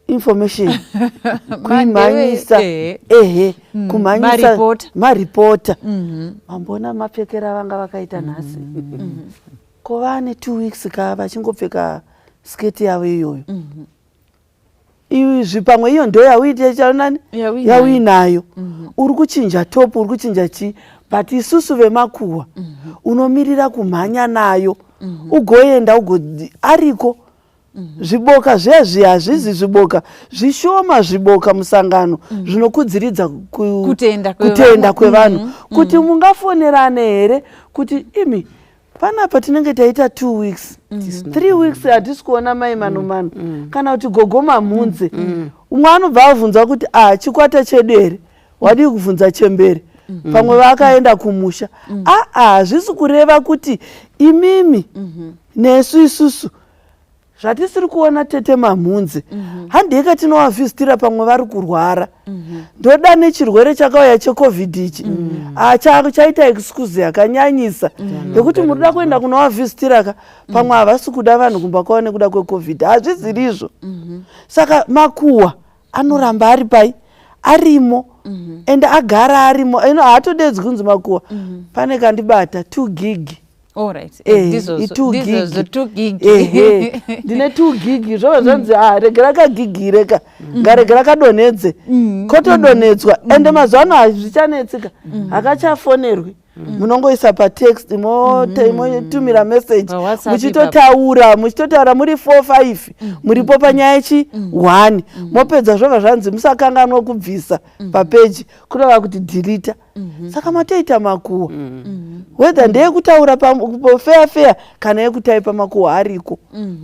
E: information kuimhanyisa. Ehe, kumhanyisa.
B: Maripota.
E: Maripota. Mamboona mapfekero avanga vakaita nhasi? Ko vane 2 weeks ka vachingopfeka sketi yavo iyoyo. Izvi pamwe iyo ndo yauite chaonani.
B: Yauinayo.
E: Yauinayo, uri kuchinja top, uri kuchinja chii, but isusu vemakuhwa unomirira kumhanya nayo, ugoenda ugo ariko. Zviboka zviya zviya hazvizi zviboka zvishoma, zviboka musangano zvinokudziridza
B: kutenda kwevanhu.
E: Kutenda kwevanhu kuti mungafonerane here kuti imi panapa tinenge taita 2 weeks, 3 weeks, hatisi kuona mai mano mano kana kuti Gogo Mamhunze. Umwe anobva abvunza kuti, "A, chikwata chedu here? Wadii kubvunza chembere? Pamwe vakaenda kumusha." Aa, hazvisi kureva kuti imimi nesu isusu zvatisiri kuona tete Mamhunze, handika tinovavhizitira, pamwe vari kurwara. Ndoda nechirwere chakauya cheCovid ichi. Ah, chaita excuse yakanyanyisa yekuti muri kuenda kunovavhizitira ka, pamwe havasi kuda vanhu kumba kwavo nekuda kweCovid. Hazvizirizvo. Saka makuhwa anoramba ari pai, arimo, ende agara arimo. Ino haatodedzwi kunzi makuhwa. Pane kandibata 2 gig.
B: Alright.
E: I2 gig.
B: Ndizvozvo, 2 gig.
E: Ehe, ndine 2 gig. Zvobva zvanzi, "A, regera kagigire ka, ngaregera kadonhedze." Kotodonhedzwa. Ende mazuva ano hazvichanetsika, hakachafonerwi, munongoisa patext, motumira message.
B: PaWhatsApp.
E: Muchitotaura muri 4 5 muripo panyaya yechi 1, mopedza, zvobva zvanzi musakanganwa kubvisa papeji, kureva kuti delete. Saka matoita makuhwa, whether ndeyekutaura fair fair kana yekutaipa, makuhwa ariko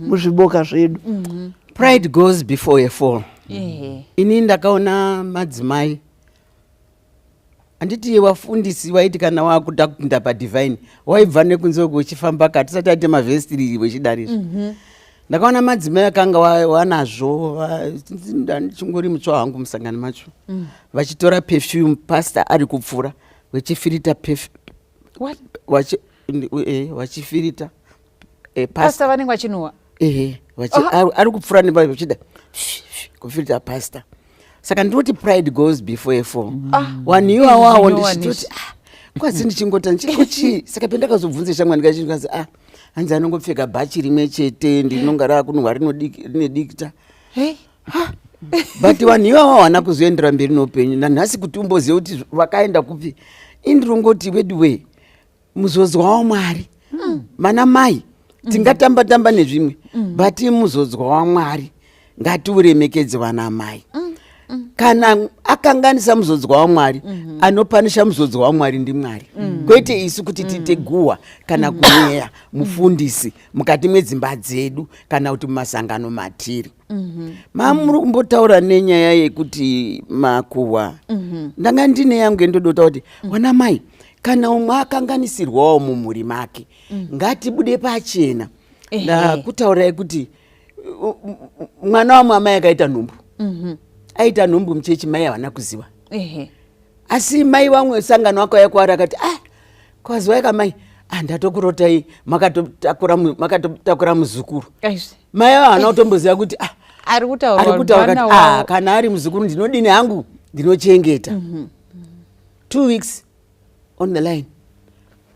E: muzviboka zvedu.
C: Pride goes before a fall. Ini ndakaona madzimai, handiti wafundisi waiti kana wakuda kupinda padivine waibva nekunze uko uchifamba ka, tisati aite mavestry wechidarizvo. Ndakaona madzimai akanga wanazvo ndichingori mutsva wangu musangano macho, vachitora perfume, pastor ari kupfuura vachifirita.
B: What?
C: Vachifirita
B: pastor vanenge vachinuwa.
C: Ehe, ari kupfuura nemba vachida kufirita pastor. Saka ndinoti pride goes before a fall. Vanhu iwawawo
B: Izvi
C: ndichitoti, ah, kwazi ndichingota ndichikochii. Saka pendakazobvunza shamwani kachinzi, ah, hanzi anongopfeka bhachi rimwe chete ndinonga raakunhuhwa rine dikita.
B: Hey.
C: But vanhu ivava havana kuzoendera mberi noupenyu nanhasi, kuti umbozive kuti vakaenda kupi. Indirongoti weduwe, muzodzwa waMwari, mana mai, tingatamba tamba nezvimwe, but muzodzwa waMwari ngatiuremekedze. Vana mai. Kana akanganisa muzodzwa waMwari, anopanisha muzodzwa waMwari ndiMwari, kwete isu kuti tiite guhwa kana kunyeya mufundisi mukati medzimba dzedu kana kuti mumasangano matiri. Mamuri kumbotaura nenyaya yekuti makuhwa, ndanga ndine yangu yendodota kuti wana mai, kana umwe akanganisirwawo mumhuri make, ngatibude pachena. Ndakutaurai kuti mwana wamwe amai akaita nhumbu, aita nhumbu muchechi, mai havana kuziva. Asi mai vamwe sangano akauya kwaari akati, "Ah, kwaziwai kamai, ah, ndatokurotai makatotakura muzukuru." Mai avo havana kutomboziva kuti, ah,
B: ari kutaura
C: ari kutaura kuti, ah, kana ari muzukuru ndinodini hangu, ndinochengeta. 2 weeks on the line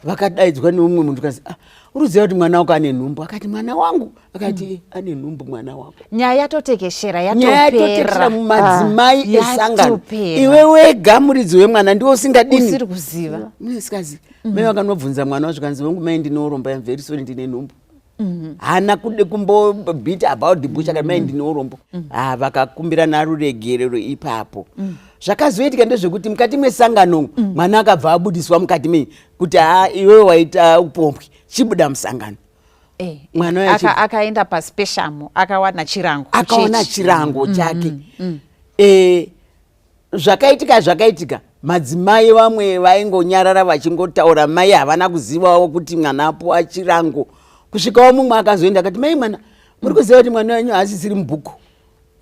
C: vakadaidzwa neumwe munhu kazi, "Ah, uri kuziva kuti mwana wako ane nhumbu?" Akati, "Mwana wangu?" Akati, "Ane nhumbu mwana wako."
B: Nyaya yatotekeshera.
C: Nyaya yatotekeshera
B: yatopera
C: mumadzimai esangano.
B: Yatopera.
C: Iwe wega muridzi wemwana ndiwe usingadini?
B: Usiri kuziva.
C: Munesikazi mai vakanobvunza mwana wacho, kanzi, "Wangu mai, ndine urombo, am very sorry, ndine nhumbu." Haana kude kumbo beat about the bush, akati, "Mai, ndine urombo." Ah, vakakumbirana ruregerero ipapo. Zvakazoitika ndezvekuti mukati mesangano mwana akabva abudiswa mukati mei kuti, "Ha, iwewe waita upombwe, chibuda musangano." Mwana wacho
B: Akaenda pasi peshamu, akawana chirango
C: akaona
B: kuchechi.
C: Chirango chake. Zvakaitika, madzimai vamwe vaingonyarara vachingotaura, mai havana kuzivawo kuti mwana apuwa chirango, kusvikawo mumwe akazoenda akati, "Mai mwana, muri kuziva kuti mwana wenyu haasisiri mubhuku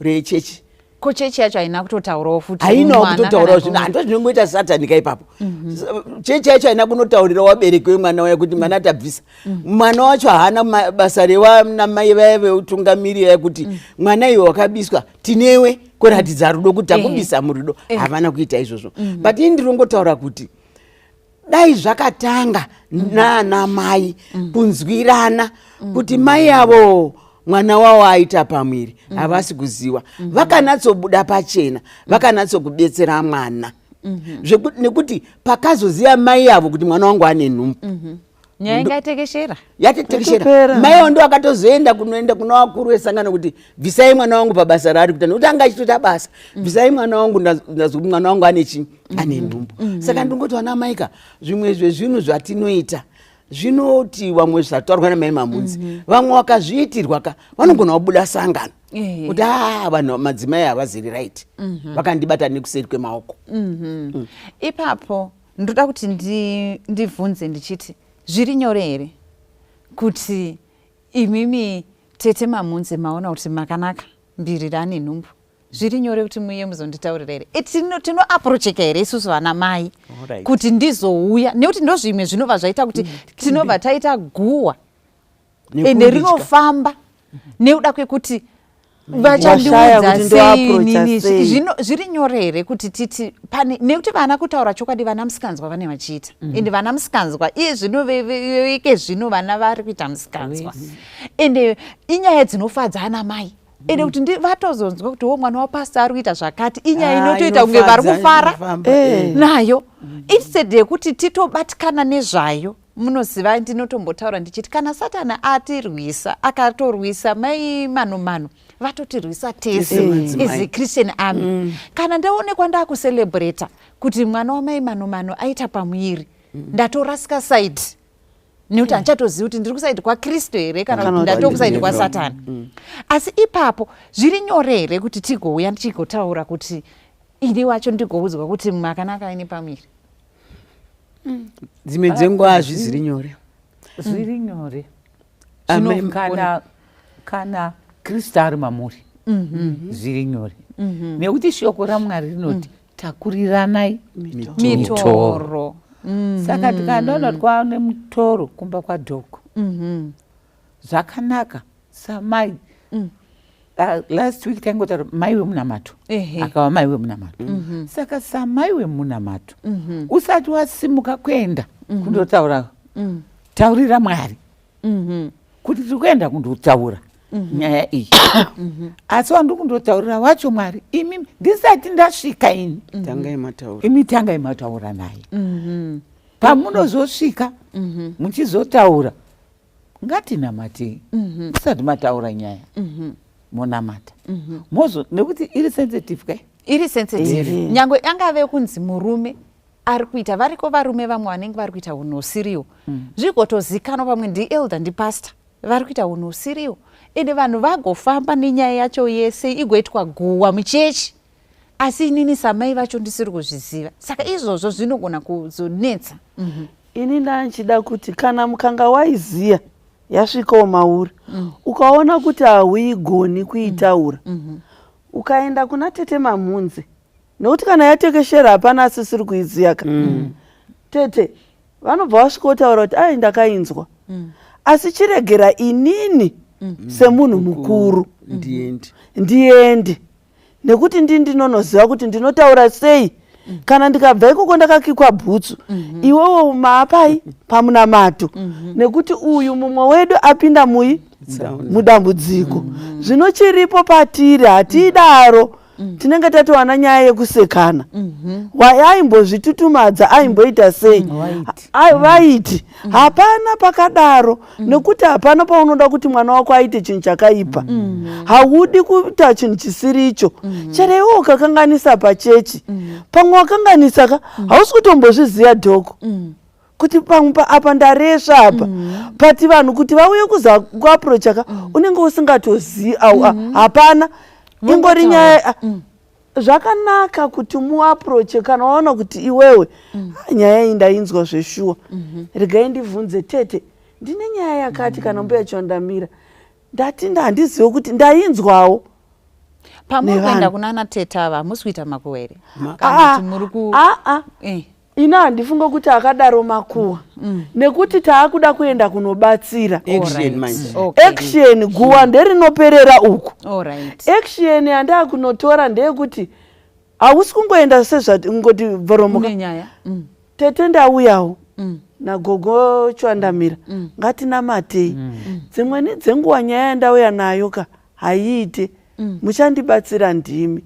C: rechechi?"
B: Ko chechi yacho haina kutotaurawo futi?
C: Hainawo
B: mwana
C: kutotaurawo.
B: kana
C: Zvino hando zvinongoita satanika ipapo. Chechi yacho haina kunotaurira wabereki wemwana wayo kuti mwana tabvisa. Mwana wacho haana basa revanamai vaya veutungamiriri vaya kuti mwana iwe wakabiswa, tinewe, kuratidza rudo kuti takubisa murudo. Havana kuita izvozvo. But ini ndirongotaura kuti dai zvakatanga nana mai kunzwirana kuti mai avo mwana wavo aita pamwiri havasi kuziva, vakanatsobuda pachena, vakanatsokubetsera mwana. Nekuti pakazoziva mai avo kuti mwana wangu ane nhumbu,
B: Nyaya ingatekeshera.
C: Yatotekeshera.
E: Yatopera.
C: Mai avo ndo akatozoenda kunoenda kuna vakuru vesangano kuti, "Bvisai mwana wangu pabasa raari kuita," nekuti anga achitoita basa. "Bvisai mwana wangu, ndazwa kuti mwana wangu ane chii, ane nhumbu." Saka ndingoti vana maika, zvimwe zvezvinhu zvatinoita zvinoti vamwe zvataurwa namai Mamudzi, vamwe vakazviitirwa ka vanogona kubuda sangano kuti, "A, vanhu madzimai havaziri right, vakandibata nekuseri kwemaoko."
B: Ipapo ndoda kuti ndibvunze ndichiti, zviri nyore here kuti imimi tete Mamunze maona kuti Makanaka Mbiriri ane nhumbu, zviri nyore kuti muiye muzonditaurira here? Tinoapproacheka here isusu vana mai kuti ndizouya? Nekuti ndozvimwe zvinobva zvaita kuti tinobva taita guhwa ende
C: Nekunditya.
B: rinofamba nekuda kwekuti
E: Washaya
B: vachandiudza
E: kuti
B: sei
E: ndoapproacha
B: inini?
E: sei.
B: Zviri nyore here kuti titi pane, nekuti vana, kutaura chokwadi, vana musikanzwa vane vachiita, ende vana musikanzwa iye zvino ike zvino vana vari kuita musikanzwa, ende inyaya dzinofadza ana mai, ende kuti vatozonzwa kuti wo mwana wapasta ari kuita zvakati, inyaya
C: Ah,
B: inotoita kunge vari
C: inofadza,
B: kufara
C: inofamba,
B: nayo, instead yekuti titobatikana nezvayo. Munoziva, ndinotombotaura ndichiti kana Satani atirwisa, akatorwisa mai Mano Mano, vatotirwisa tese
C: Tese
B: as
C: madzimai.
B: a Christian army. Kana ndaonekwa ndakucelebrata kuti mwana wamai Mano Mano aita pamuviri, ndatorasika side, nekuti handichatozivi kuti ndiri kuside kwaKristu here kana
E: Kana
B: kuti
E: kuti
B: ndatokuside
C: ndiri
B: kwaSatani. Asi ipapo zviri nyore here kuti tigouya tichigotaura kuti ini wacho ndigoudzwa kuti Makanaka aine pamuviri?
C: Dzimwe dzenguva hazviziri nyore.
D: Zviri nyore
C: Amen.
D: kana Kristu ari mamuri, zviri nyore, nekuti shoko raMwari rinoti, "Takuriranai
B: mitoro."
D: Saka tikandoona kuti kwava nemutoro kumba kwadhoko, zvakanaka samai. Last week taingotaura mai wemunamato akava mai wemunamato. Saka samai wemunamato, usati wasimuka kuenda kundotaura, taurira Mwari kuti tiri kuenda kundotaura nyaya iyi, asi wandiri kundotaurira wacho, Mwari, imi ndisati ndasvika ini,
C: Tangai mataura.
D: Imi tangai mataura naye. Pamunozosvika muchizotaura, ngatinamatei musati mataura nyaya, monamata mozo, nekuti iri sensitive kai.
B: Iri sensitive. Nyangwe angave kunzi murume ari kuita, variko varume vamwe vanenge vari kuita unhu husiriwo, zvigotozikanwa, pamwe ndielder, ndipastor, vari kuita unhu husiriwo, ende vanhu vagofamba nenyaya yacho yese, igoitwa guwa muchechi, asi inini samai vacho ndisiri kuzviziva. Saka izvozvo zvinogona kuzonetsa.
E: Ini ndanchida kuti kana mukanga waiziya yasvikawo mauri, ukaona kuti hauigoni kuitaura, ukaenda kuna tete Mamhunze, nekuti kana yatekeshera hapana asisiri kuiziya ka. Tete vanobva vasvikotaura kuti, "Ai, ndakainzwa, asi chiregera inini semunhu mukuru
C: Ndiendi.
E: ndiende, nekuti ndi ndinonoziva kuti ndinotaura sei. Kana ndikabva ikoko ndakakikwa bhutsu, iwewo maapai pamunamato, nekuti uyu mumwe wedu apinda mui
C: Tsaona.
E: mudambudziko. Zvino chiripo patiri hatidaro, tinenge tatowana nyaya yekusekana. Aimbozvitutumadza, aimboita sei?"
D: Vaiti.
E: Vaiti hapana pakadaro, nekuti hapana paunoda kuti mwana wako aite chinhu chakaipa. Haudi kuita chinhu chisiri icho. Chero iwe ukakanganisa pachechi, pamwe wakanganisa ka, hausi kutombozviziva dhoko kuti pamwe apa ndaresva apa, but vanhu kuti vauye kuza kuapproacha ka, unenge usingatozivi au hapana ingori nyaya. Zvakanaka kuti muapproache kana waona kuti iwewe, "Ah, nyaya iyi ndainzwa zveshuwa, regai ndibvunze tete, ndine nyaya yakati, kana mbuya Chondamira, ndati handizive kuti ndainzwawo."
B: Pamuri
E: Nevanhu.
B: kuenda kunana tete ava, hamusi kuita makuhwa here? Kana
E: Ah,
B: kuti muri ku
E: ah, ah. Ini handifunge kuti akadaro makuhwa, nekuti taakuda kuenda kunobatsira.
C: Action manje.
E: Action, guwa nderinoperera uku. Action yandaa kunotora ndeyekuti hausi kungoenda sezvati ngoti bvoromoka.
B: Une nyaya.
E: "Tete, ndauyawo nagogo Chwandamira, ngatinamatei. Dzimweni dzenguva nyaya yandauya nayo ka haiite, muchandibatsira ndimi.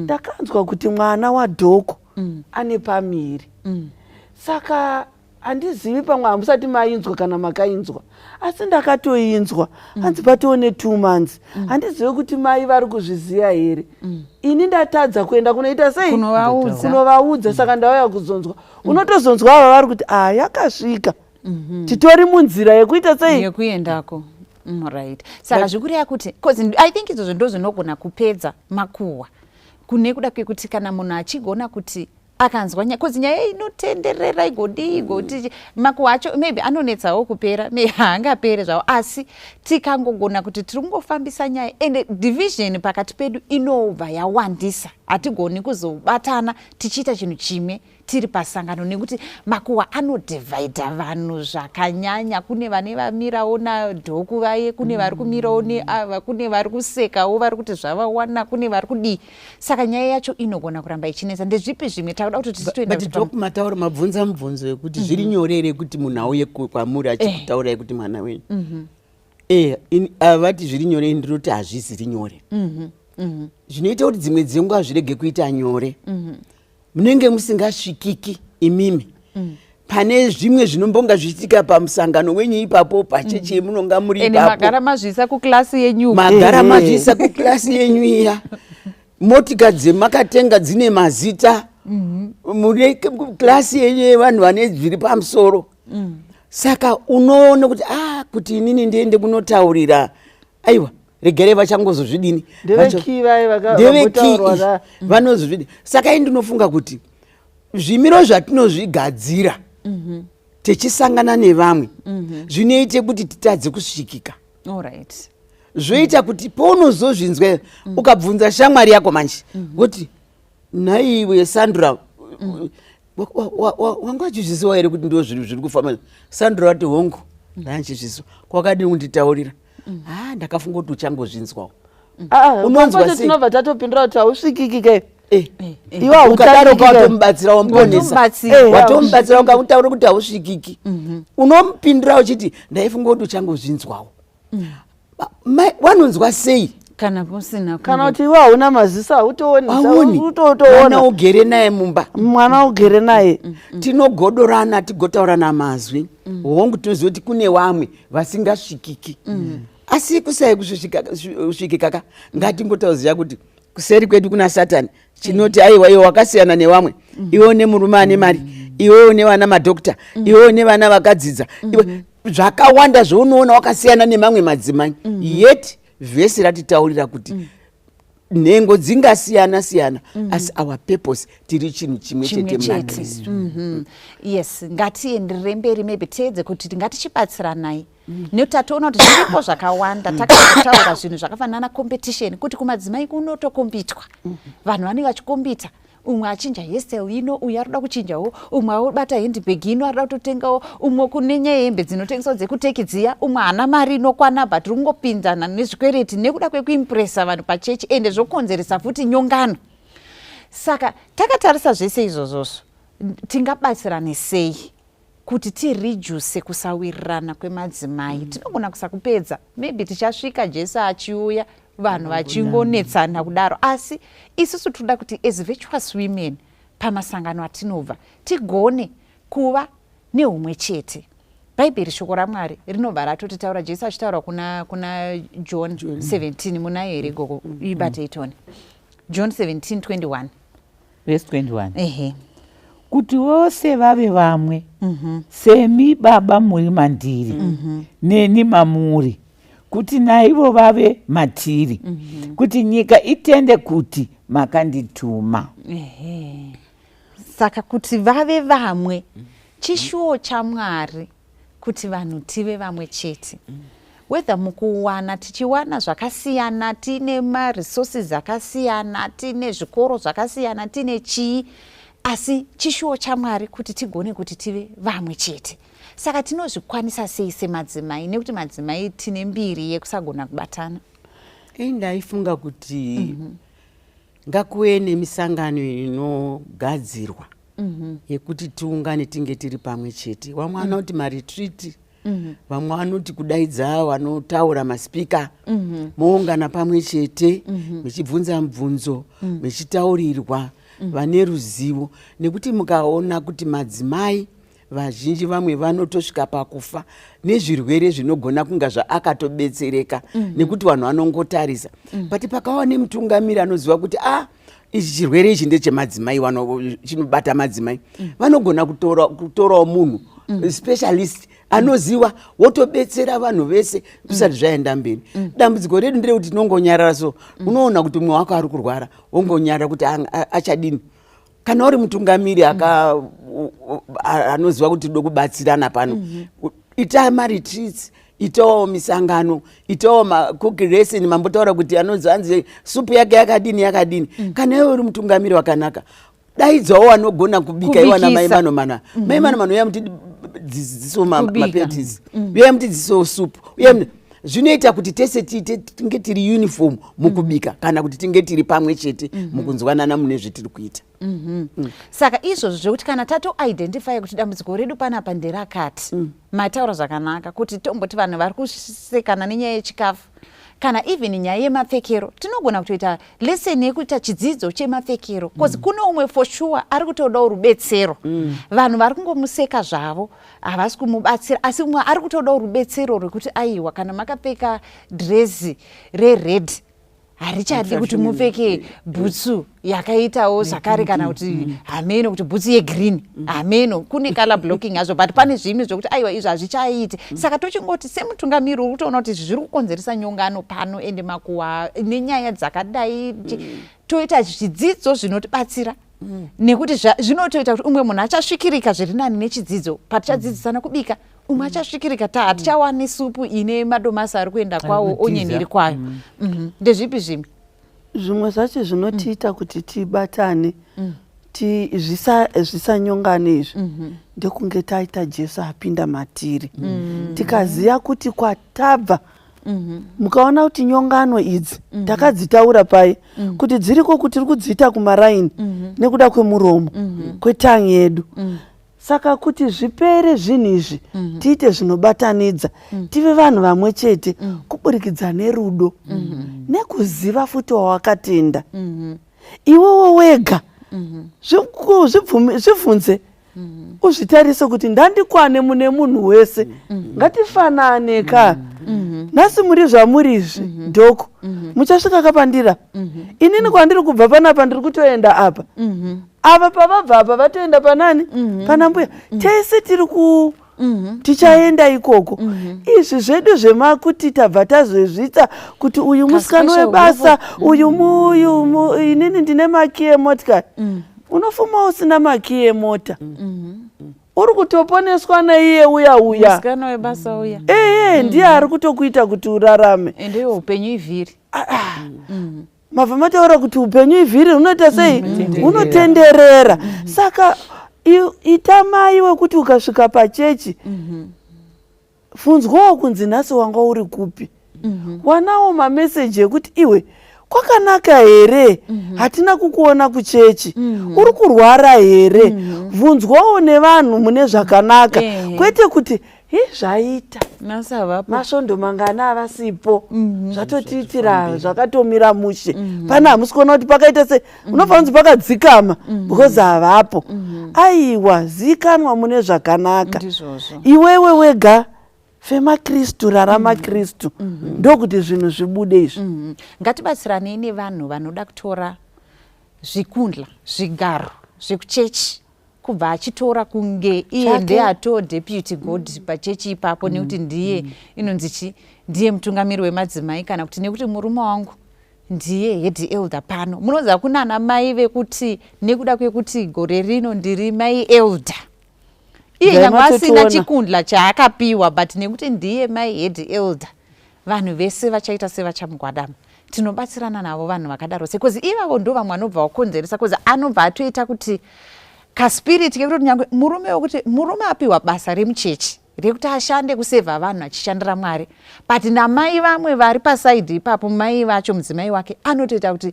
E: Ndakanzwa kuti mwana wadhoko ane pamiri, saka handizivi, pamwe hamusati mainzwa kana makainzwa, asi ndakatoinzwa, hanzi patoo ne2 months. Handizivi kuti mai vari kuzviziva here. Ini ndatadza kuenda kunoita sei?"
B: Kunovaudza.
E: Kunovaudza, saka ndauya kuzonzwa. Unotozonzwa ava vari kuti, "A, yakasvika, titori munzira yekuita sei?"
B: Yekuendako. Right, saka zvikureva kuti, 'cause I think izvozvo ndo zvinogona kupedza makuhwa, kune kuda kwekuti kana munhu achigona kuti akanzwa nyaya, 'cause nyaya inotenderera, igodii, igoti, makuhwa acho maybe anonetsawo kupera, may haangapere zvavo, asi tikangogona kuti tiri kungofambisa nyaya, ende division pakati pedu inobva yawandisa, hatigoni kuzobatana tichiita chinhu chimwe tiri pasangano, nekuti makuhwa anodhivhaidha vanhu zvakanyanya. Kune vane vamirawo nadhoku vaye, kune vari kumirawo neava, kune vari kusekawo vari kuti zvavawana, kune vari kudii. Saka nyaya yacho inogona kuramba ichinetsa. Ndezvipi zvimwe takuda kuti tisitoenda?
C: But doc, mataura, mabvunza mubvunzo wekuti zviri nyore here kuti munhu auye kwamuri achikutaurai kuti mwana wenyu. Vati zviri nyore, ini ndinoti hazvisiri nyore. Zvinoita kuti dzimwe dzenguva zvirege kuita nyore, munenge musingasvikiki imimi pane zvimwe zvinombonga zvichiitika pamusangano wenyu ipapo, pachechi yemunonga muri
B: Ende
C: ipapo.
B: magara mazviisa kuklasi yenyu.
C: Magara mazviisa kuklasi yenyu iya, motika dzemakatenga dzine mazita, mune klasi yenyu yevanhu vane zviri pamusoro. Saka unoona kuti a kuti inini ndiende kunotaurira, aiwa, regerei, vachangozozvidini.
E: Ndevekii vaye
C: Ndevekii
E: vambotaurwa ka?
C: Vanozozvidi. Saka ini ndinofunga kuti zvimiro zvatinozvigadzira tichisangana nevamwe zvinoite kuti titadze kusvikika. Zvoita kuti paunozozvinzwa, ukabvunza shamwari yako manje kuti, "Nhaiwe Sandra, wanga uchizviziva here kuti ndo zviri kufamba?" Sandra wati, "Hongu, ndanchizviziva." "Kwakadini kunditaurira?" "Ah, ndakafunga kuti uchangozvinzwawo."
E: Ah,
C: Unonzwa
E: pacho
C: sei?
E: tinobva tatopindura kuti hausvikiki ke. Iwe
C: Ukadaro
E: hautariki ke.
C: watomubatsira, wamuponesa.
B: Watomubatsira.
C: Watomubatsira. Ukamutaura kuti hausvikiki, unomupindura uchiti, "Ndaifunga kuti uchangozvinzwawo." Vanonzwa sei?
B: Kana musina
E: Kana kuti iwe hauna maziso, hautooni.
C: Aoni mwana.
E: Utotoona
C: Ugere naye mumba.
E: Mwana ugere naye.
C: Tinogodorana, tigotaurana mazwi. Hongu, tinoziva kuti kune vamwe vasingasvikiki, asi kusai kusvikika ka, ngatingotaziva kuti Kuseri kwedu kuna Satani chinoti, "Aiwa, iwe wakasiyana nevamwe. Iwe une murume ane mari, iwe une vana madhokta, iwe une vana vakadzidza, iwe." Zvakawanda zvaunoona wakasiyana nemamwe madzimai, yet vhesi ratitaurira kuti nhengo dzingasiyana siyana, asi our purpose tiri chinhu chimwe
B: chimwe
C: chete muna
B: chete.
C: Kristu.
B: Yes, ngatienderere mberi, maybe teedze kuti ngatichibatsiranai, nekuti tatoona kuti zviripo zvakawanda. Takataura zvinhu zvakafanana competition, kuti kumadzimai kunotokombitwa, vanhu vanenge vachikombita, umwe achinja hairstyle ino, uyu ari kuda kuchinjawo, umwe abata handbag ino, ari kuda kutotengawo, umwe kune nyaya yehembe dzinotengeswa dzekuTurkey dziya, umwe haana mari inokwana, but uri kungopinzana nezvikwereti nekuda kwekuimpresa vanhu pachechi, ende zvokonzeresa futi nyongano. Saka takatarisa zvese izvozvozvo, tingabatsirane sei kuti tireduce kusawirirana kwemadzimai? Tinogona kusakupedza, maybe tichasvika Jesu achiuya vanhu vachingonetsana kudaro, asi isusu toda kuti as virtuous women pamasangano atinobva tigone kuva neumwe chete. Bhaibheri, shoko raMwari rinobva ratotitaura, Jesu achitaura kuna John 17. Munayo here, gogo? Ibate itoni, John 17 21.
D: Verse 21.
B: Ehe.
D: Kuti vose vave vamwe, semi Baba muri mandiri, neni mamuri, kuti naivo vave matiri, kuti nyika itende kuti makandituma.
B: Ehe. Saka kuti vave vamwe, chishuwo chaMwari kuti vanhu tive vamwe chete, whether mukuwana tichiwana zvakasiyana, tiine maresources akasiyana, tiine zvikoro zvakasiyana, tiine chii, asi chishuwo chaMwari kuti tigone kuti tive vamwe chete. Saka tinozvikwanisa sei semadzimai, nekuti madzimai tine mbiri yekusagona kubatana?
C: Ei, ndaifunga kuti ngakuve nemisangano inogadzirwa yekuti tiungane, tinge tiri pamwe chete. Vamwe vanoti maretreat, vamwe vanoti kudaidza vanotaura, maspeaker, moungana pamwe chete, muchibvunza mubvunzo, muchitaurirwa vane ruzivo. Nekuti mukaona kuti madzimai vazhinji, vamwe vanotosvika pakufa nezvirwere zvinogona kunga zvaakatobetsereka nekuti vanhu vanongotarisa. But pakava nemutungamiri anoziva kuti a ah, ichi chirwere ichi ndechemadzimai, chinobata madzimai, vanogona kutorawo munhu specialist anoziva, wotobetsera vanhu vese zvisati zvaenda mberi. Dambudziko redu nderekuti tinongonyarara. So unoona kuti mumwe wako ari kurwara, wongonyarara kuti achadini. Kana uri mutungamiri anoziva kuti tode kubatsirana pano, ita maretreats, itawo misangano, itawo macooking lesson. Mambotaura kuti anonzi anzi supu yake yakadini yakadini. Kana iwe uri mutungamiri wakanaka, daidzawo vanogona kubika, iwana mai
B: Kubikisa.
C: Manomana, mai Manomana, uya mutidzidzisewo
B: Kubika.
C: mapetisi, uya mutidzidzisewo supu, uya zvinoita kuti tese tiite tinge tiri uniform mukubika, kana kuti tinge tiri pamwe chete mukunzwanana mune zvetiri kuita.
B: Saka izvozvo zvekuti kana tatoidentify kuti dambudziko redu panapa nderakati, mataura zvakanaka kuti tomboti vanhu vari kusekana nenyaya yechikafu kana even nyaya yemapfekero, tinogona kutoita lesson yekuita chidzidzo chemapfekero, because kune umwe for sure ari kutodawo rubetsero. Vanhu vari kungomuseka zvavo, havasi kumubatsira, asi umwe ari kutodawo rubetsero rwekuti aiwa, kana makapfeka dhirezi rered, harichadi kuti mupfeke bhutsu yakaitawo zvakare, kana kuti hameno kuti bhutsu yegreen, hameno kune color blocking hazvo, but pane zvimwe zvokuti aiwa, izvi hazvichaiti. Saka tochingoti semutungamiri uri kutoona kuti izvi zviri kukonzeresa nyongano pano, ende makuhwa nenyaya dzakadai, toita zvidzidzo zvinotibatsira, nekuti zvinotoita kuti umwe munhu achasvikirika zviri nani nechidzidzo. Patichadzidzisana kubika, umwe achasvikirika, ta hatichawani supu ine madomasi ari kuenda kwawo,
D: kutiza.
B: Onion iri kwayo. Ndezvipi zvimwe?
E: Zvimwe zvacho zvinotiita kuti tibatane, zvisanyongane izvi, ndekunge taita Jesu apinda matiri, tikaziva kuti kwatabva. Mukaona kuti nyongano idzi takadzitaura pai, kuti dziriko, kuti tiri kudziita kumaraini nekuda kwemuromo, kwetongue yedu. Saka kuti zvipere zvinhu izvi, tiite zvinobatanidza, tive vanhu vamwe chete kuburikidza nerudo nekuziva futi wawakatenda iwewo wega. Zvibvunze, uzvitarise kuti ndandikwane mune munhu wese. Ngatifanane ka. Nhasi muri zvamuri izvi, dhoko muchasvika kapandira. Inini kwandiri kubva panapa, ndiri kutoenda apa. Ava pavabva apa vatoenda panani, pana mbuya. Tese tiri ku tichaenda ikoko. Izvi zvedu zvemakuti tabva tazozvita kuti uyu musikana
B: Kaspecial
E: webasa, uyu muyu inini ndine makiyi emotikari. Unofuma usina makiyi emota, uri kutoponeswa naiye uya uya.
B: Musikana webasa uya.
E: Eye, ndiye ari kutokuita kuti urarame.
B: Ende iwo upenyu ivhiri.
E: Mabva mataura kuti upenyu ivhiri, hunoita sei? Hunotenderera. Saka ita mai wekuti ukasvika pachechi, funzwawo kunzi nhasi wanga uri kupi. Wanawo mameseji ekuti iwe kwakanaka here, hatina kukuona kuchechi, uri kurwara here? Bvunzwawo nevanhu mune zvakanaka, kwete kuti hi zvaita
B: Nhasi havapo.
E: Masvondo mangana avasipo, zvatotiitira zvakatomira mushe pana. Hamusi kuona kuti pakaita sei? Unobva kunzi pakadzikama because havapo. Aiwa, zikanwa mune zvakanaka.
B: Ndizvozvo.
E: Iwewe wega femakristu, rarama Kristu, ndokuti zvinhu zvibude izvi.
B: Ngatibatsiranei nevanhu vanoda kutora zvikundla, zvigaro zvekuchechi, kubva achitora kunge iye
E: Chake.
B: Ndiye atoo deputy god pachechi ipapo, nekuti ndiye inonzi chi ndiye mutungamiri wemadzimai, kana kuti nekuti murume wangu ndiye head elder pano. Munoziva kuna ana mai vekuti nekuda kwekuti gore rino ndiri mai elder, iye
E: Dai
B: nyange asina
E: matotiona.
B: chikundla chaakapiwa, but nekuti ndiye mai head elder, vanhu vese vachaita sevachamugwadama. Tinobatsirana navo vanhu vakadaro se because ivavo ndo vamwe vanobva vakonzeresa, because anobva atoita kuti kaspirit kekuti nyange murume wekuti murume apiwa basa remuchechi rekuti ashande kusevha vanhu achishandira Mwari, but namai vamwe vari pasaidhi ipapo, mai vacho, mudzimai wake anotoita kuti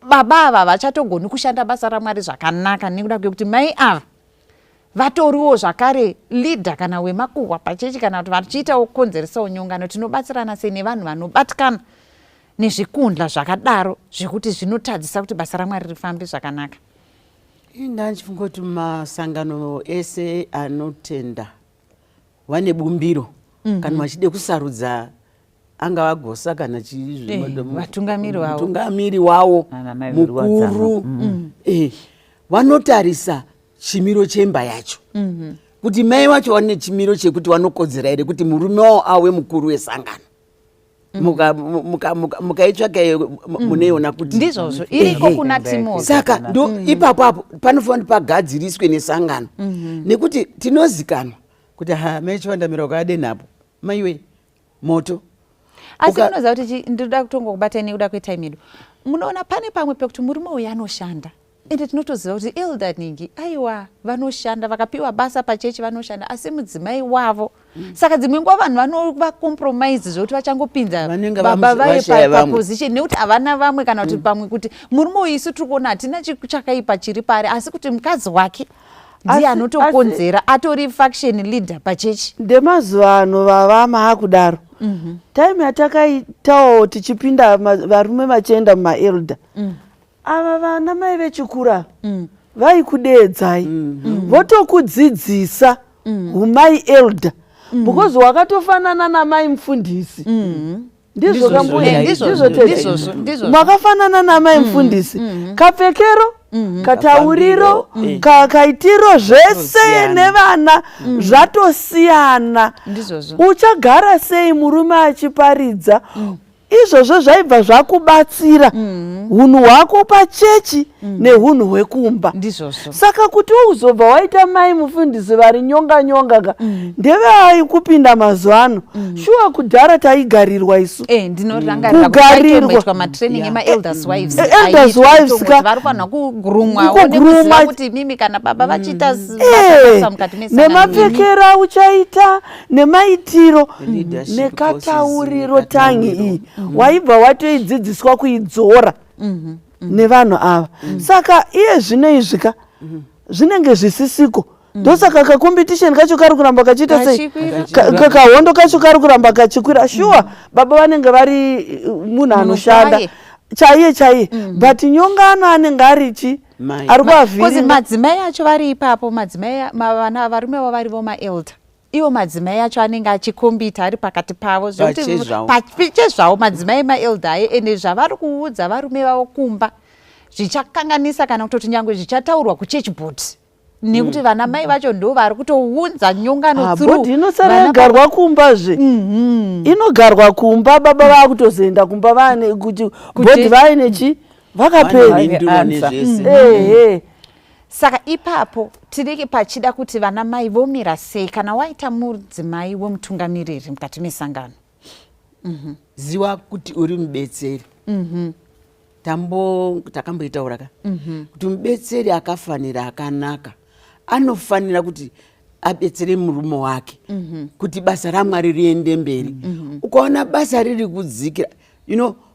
B: baba ava vachatogoni kushanda basa raMwari zvakanaka, nekuda kwekuti mai ava vatoriwo zvakare leader kana wemakuhwa pachechi, kana kuti vachiitawo kukonzeresawo nyongano. Tinobatsirana sei nevanhu vanobatikana nezvikundla zvakadaro zvekuti zvinotadzisa kuti basa raMwari rifambe zvakanaka?
C: Ndandichifunga kuti masangano ese anotenda vane bumbiro kana vachide kusarudza, angava gosa kana chii,
B: Vatungamiri vavo.
C: Mutungamiri wavo
D: Ana mai veruwadzano.
C: mukuru, vanotarisa chimiro chemba yacho, kuti mai vacho vane chimiro chekuti vanokodzera here kuti murume wavo ave mukuru wesangano. Mukaitsvaka iyo, munoiona kuti
B: Ndizvozvo, iriko kuna Timothy.
C: Saka ndo ipapo apo panofanira kuti pagadziriswe nesangano, nekuti tinozikanwa kuti ha, mai Chivandamira ukadenhapo, maiwe, moto.
B: Asi munoziva kuti ndinoda kutongokubatai nekuda kwetime yedu. Munoona pane pamwe pekuti murume uyu anoshanda, ende tinotoziva kuti elder ningi, aiwa, vanoshanda, vakapiwa basa pachechi, vanoshanda, asi mudzimai wavo. Saka dzimwe nguva vanhu vanovacompromise zvekuti vachangopinza
C: Vanenge
B: baba vaye
C: vashaya vamwe.
B: Paposition, nekuti havana vamwe, kana kuti pamwe kuti murume uyu, isu tiri kuona hatina chakaipa chiri pari, asi kuti mukadzi wake ndiye anotokonzera, atori faction leader pachechi.
E: Ndemazuva ano vava maakudaro. Time yatakaitawo tichipinda, varume vachienda mumaelder, ava vana mai vechikura vaikudeedzai, votokudzidzisa humai elder, because wakatofanana namai mufundisi. Ndizvo kambuya?
B: Ndizvozvo,
E: Ndizvo tete?
B: ndizvozvo, ndizvozvo.
E: Makafanana namai mufundisi, kapfekero, katauriro,
C: Kafambiro,
E: kaitiro, zvese
C: Zvatosiyana.
E: nevana zvatosiyana.
B: Ndizvozvo.
E: Uchagara sei murume achiparidza? Izvozvo zvaibva zvakubatsira unhu hwako pachechi neunhu hwekumba.
B: Ndizvozvo.
E: Saka kuti uzobva waita mai mufundisi vari nyonga nyonga ka, ndevai kupinda mazuva ano. Shuwa, kudhara taigarirwa isu.
B: Ndinorangarira kuti
E: Kugarirwa.
B: paitomboitwa matraining emaelders wives.
E: Elders
B: aiitwa
E: wives
B: kutongoti vari kufanira kugrumwawo
E: Kugruma.
B: nekuziva kuti mimi kana baba vachiita basa mukati mesangano,
E: Nemapfekero auchaita, nemaitiro,
C: Leadership
E: nekatauriro,
C: courses,
E: tangi iyi waibva watoidzidziswa kuidzora nevanhu ava. Saka iye zvino izvika zvinenge zvisisiko. Ndosaka kacompetition kacho kari kuramba kachiita sei?
B: Kachikwira.
E: Kahondo kacho kari kuramba kachikwira. Shuwa, baba vanenge vari munhu anoshanda
B: kwaye.
E: Chaiye chaiye, but nyongano anenge ari chi
C: Mai.
E: ari
B: Because
E: kuavhiringa.
B: madzimai acho vari ipapo, madzimai vana varume vavo varivo maelder. Iwo madzimai acho anenge achikombita ari pakati pavo zvekuti
C: Pachezvavo.
B: Pachezvavo madzimai maelder aye, ende zvavari kuudza varume vavo kumba zvichakanganisa kana kutoti nyangwe zvichataurwa kuchurch board, nekuti vana mai vacho ndo vari kutounza nyongano
E: Ah,
B: through
E: bhodhi inosara
B: vana.
E: yagarwa kumbazve, inogarwa kumba. Baba vakutozoenda kumba vaane kuti bhodhi vaine chi vakapedza.
C: Vane mhinduro
D: Answer.
C: nezvese.
E: Ehe.
B: Saka ipapo tinenge pachida kuti vana mai vomira sei kana waita mudzimai wemutungamiriri mukati mesangano?
C: Ziva kuti uri mubetseri. Tambo takamboitaura ka kuti mubetseri akafanira, akanaka, anofanira kuti abetsere murume wake kuti basa raMwari riende mberi. Ukaona basa riri kudzikira,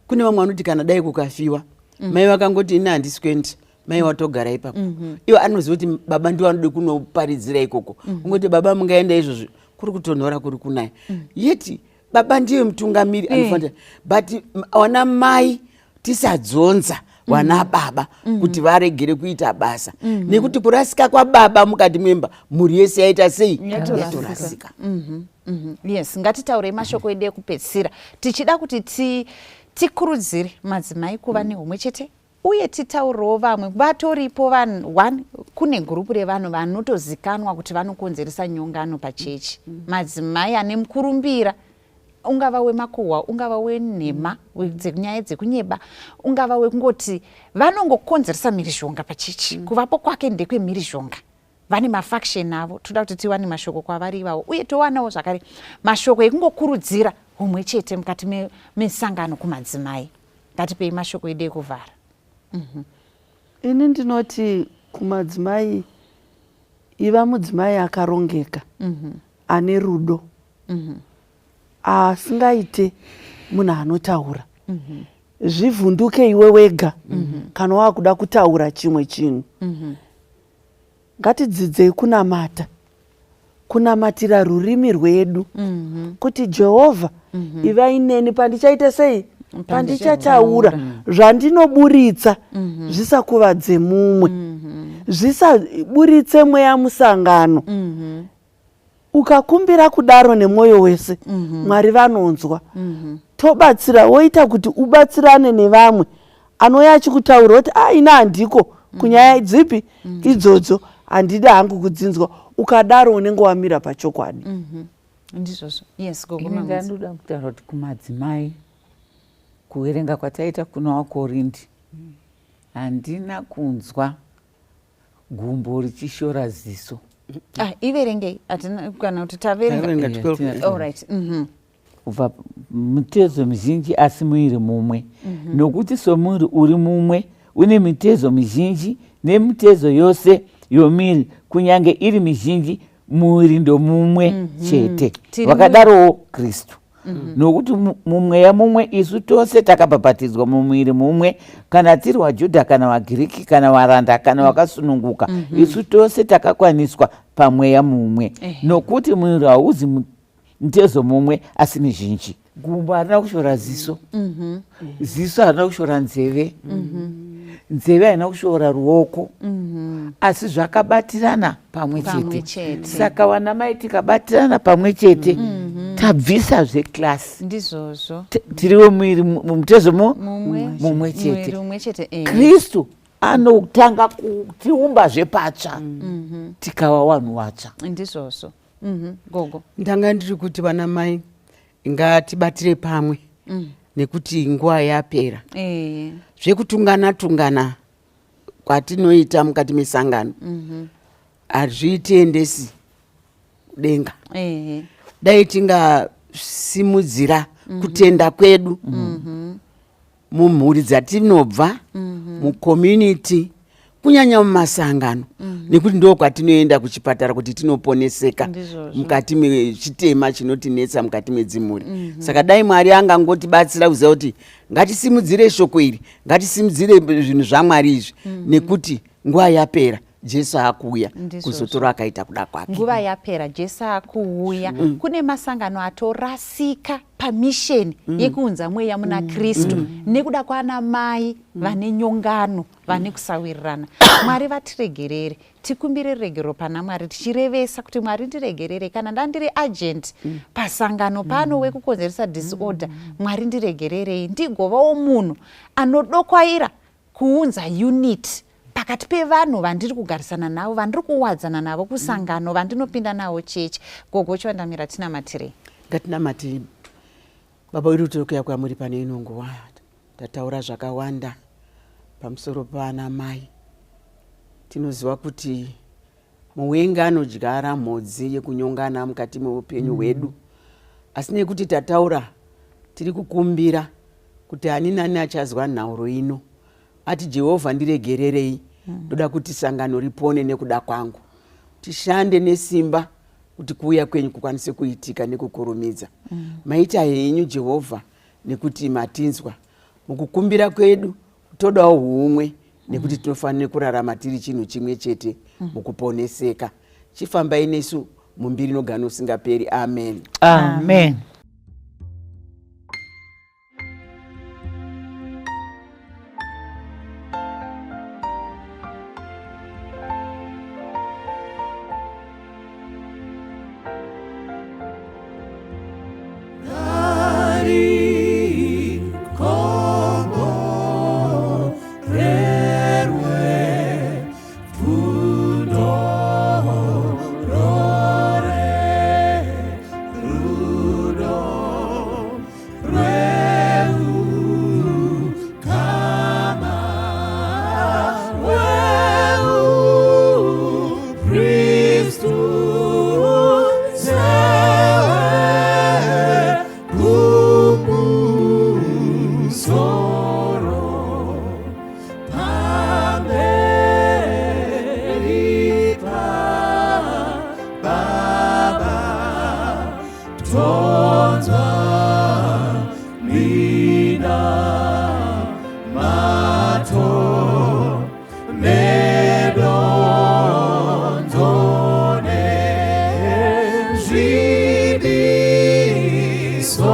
C: kune vamwe vanoti kana dai kukafiwa, mai vakangoti, "Ini handisi kuenda," mai watogara ipapo. Iwo anoziva kuti baba ndiwo anode kunoparidzira ikoko. Ungoti, "Baba, mungaenda izvozvo, kuri kutonhora, kuri kunaya," yeti baba ndiye mutungamiri anofanira. But vana mai tisadzonza vana baba kuti varegere kuita basa, nekuti kurasika kwababa mukati memba, mhuri yese yaita sei? Yatorasika.
B: Yes, ngatitaurei mashoko edu ekupedzisira, tichida kuti tikurudzire madzimai kuva nehumwe chete, uye titaurirewo vamwe vatoripo vanhu. One, kune gurupu revanhu vanotozikanwa kuti vanokonzeresa nyongano pachechi, madzimai ane mukurumbira, ungava wemakuhwa, ungava wenhema, nyaya dzekunyeba, ungava wekungoti vanongokonzeresa mhirizhonga pachechi. Kuvapo kwake ndekwemhirizhonga. Vane mafaction avo. Toda kuti tiwane mashoko kwavari ivavo, uye towanawo zvakare mashoko ekungokurudzira humwe chete mukati mesangano kumadzimai. Ngatipei mashoko edu ekuvhara.
E: Ini ndinoti kumadzimai, iva mudzimai akarongeka, ane rudo, asingaite munhu anotaura. Zvivhunduke iwe wega kana wakuda kutaura chimwe chinhu. Ngatidzidzei kunamata, kunamatira rurimi rwedu, kuti, "Jehovha, ivai neni pandichaita sei, pandichataura. Zvandinoburitsa zvisakuvadze mumwe, zvisaburitse mweya musangano." Ukakumbira kudaro nemwoyo wese, Mwari vanonzwa. Tobatsira, woita kuti ubatsirane nevamwe. Anouya achikutaura kuti, "A, ina handiko kunyaya dzipi idzodzo, handidi hangu kudzinzwa." Ukadaro unenge wamira pachokwadi.
B: Ndizvozvo, yes, gogo.
D: Ini
B: Mamudzi.
D: Ndandoda kutaura kuti kumadzimai, kuverenga kwataita kuna waKorindi, handina kunzwa gumbo richishora ziso.
B: Ah, iverengei, hatina kana kuti taverenga.
C: Taverenga.
D: Eh,
C: 12.
B: Allright.
D: Kubva mitezo mizhinji asi muviri mumwe, nokuti somuviri uri mumwe une mitezo mizhinji, nemitezo yose yomuviri, kunyange iri mizhinji, muviri ndomumwe chete.
B: Tiri
D: Wakadarowo Kristu, nokuti mumweya mumwe isu tose takabhabhatidzwa mumuviri mumwe, kana tiri waJudha kana waGiriki, kana waranda kana wakasununguka, isu tose takakwaniswa pamweya mumwe. Nokuti muviri hauzi mutezo mumwe asi mizhinji. Gumbo harina kushora ziso, ziso harina kushora nzeve, nzeve haina kushora ruoko, asi zvakabatirana pamwe
B: Pamwe
D: chete.
B: chete.
D: Saka vana mai, tikabatirana pamwe chete, tabvisa zveclass.
B: Ndizvozvo.
D: Tiriwo muviri, mumutezo
B: mumwe.
D: Mumwe chete.
B: Muviri umwe chete, eh.
D: Kristu anotanga kutiumbazve patsva, tikava vanhu vatsva.
B: Ndizvozvo. Gogo.
C: Ndanga ndiri kuti vana mai ngatibatire pamwe, nekuti nguva yapera. Zvekutungana tungana kwatinoita mukati mesangano hazviitiendesi kudenga. Dai tingasimudzira kutenda kwedu mumhuri dzatinobva, mucommunity, kunyanya mumasangano, nekuti ndo kwatinoenda kuchipatara kuti tinoponeseka
B: Ndizvozvo.
C: mukati mechitema chinotinetsa mukati medzimhuri. Saka dai Mwari angangotibatsira kuziva kuti ngatisimudzire shoko iri, ngatisimudzire zvinhu zvaMwari izvi, nekuti nguva yapera. Jesu akuuya
B: Ndizvozvo.
C: Kuzotora akaita kuda kwake.
B: Nguva yapera, Jesu akuuya. Kune masangano atorasika pamisheni yekuunza mweya muna Kristu nekuda kwana mai vane nyongano, vane kusawirirana. Mwari vatiregerere, tikumbire ruregerero pana Mwari, tichirevesa kuti Mwari ndiregerere kana ndandiri agent pasangano pano wekukonzeresa disorder. Mwari ndiregererei, ndigovawo munhu anodokwaira kuunza unity pakati pevanhu vandiri kugarisana navo, vandiri kuwadzana navo kusangano, vandinopinda navo chechi. Gogo Chiwandamira, tinamatirei.
C: Ngatinamati. Baba wedu, tiri kuuya kwamuri pane ino nguva. Tataura zvakawanda pamusoro pavana mai. Tinoziva kuti muwenga anodyara mhodzi yekunyongana mukati meupenyu hwedu, asi nekuti tataura, tiri kukumbira kuti ani nani achazwa nhauro ino ati, "Jehovha, ndiregererei, ndoda kuti sangano ripone nekuda kwangu." Tishande nesimba kuti kuuya kwenyu kukwanise kuitika nekukurumidza. Maita henyu Jehovha nekuti matinzwa mukukumbira kwedu. Todawo humwe nekuti tinofanira kurarama tiri chinhu chimwe chete mukuponeseka. Chifambai nesu mumbiri nogano usingaperi. Amen.
D: Amen.
A: Zvidiso.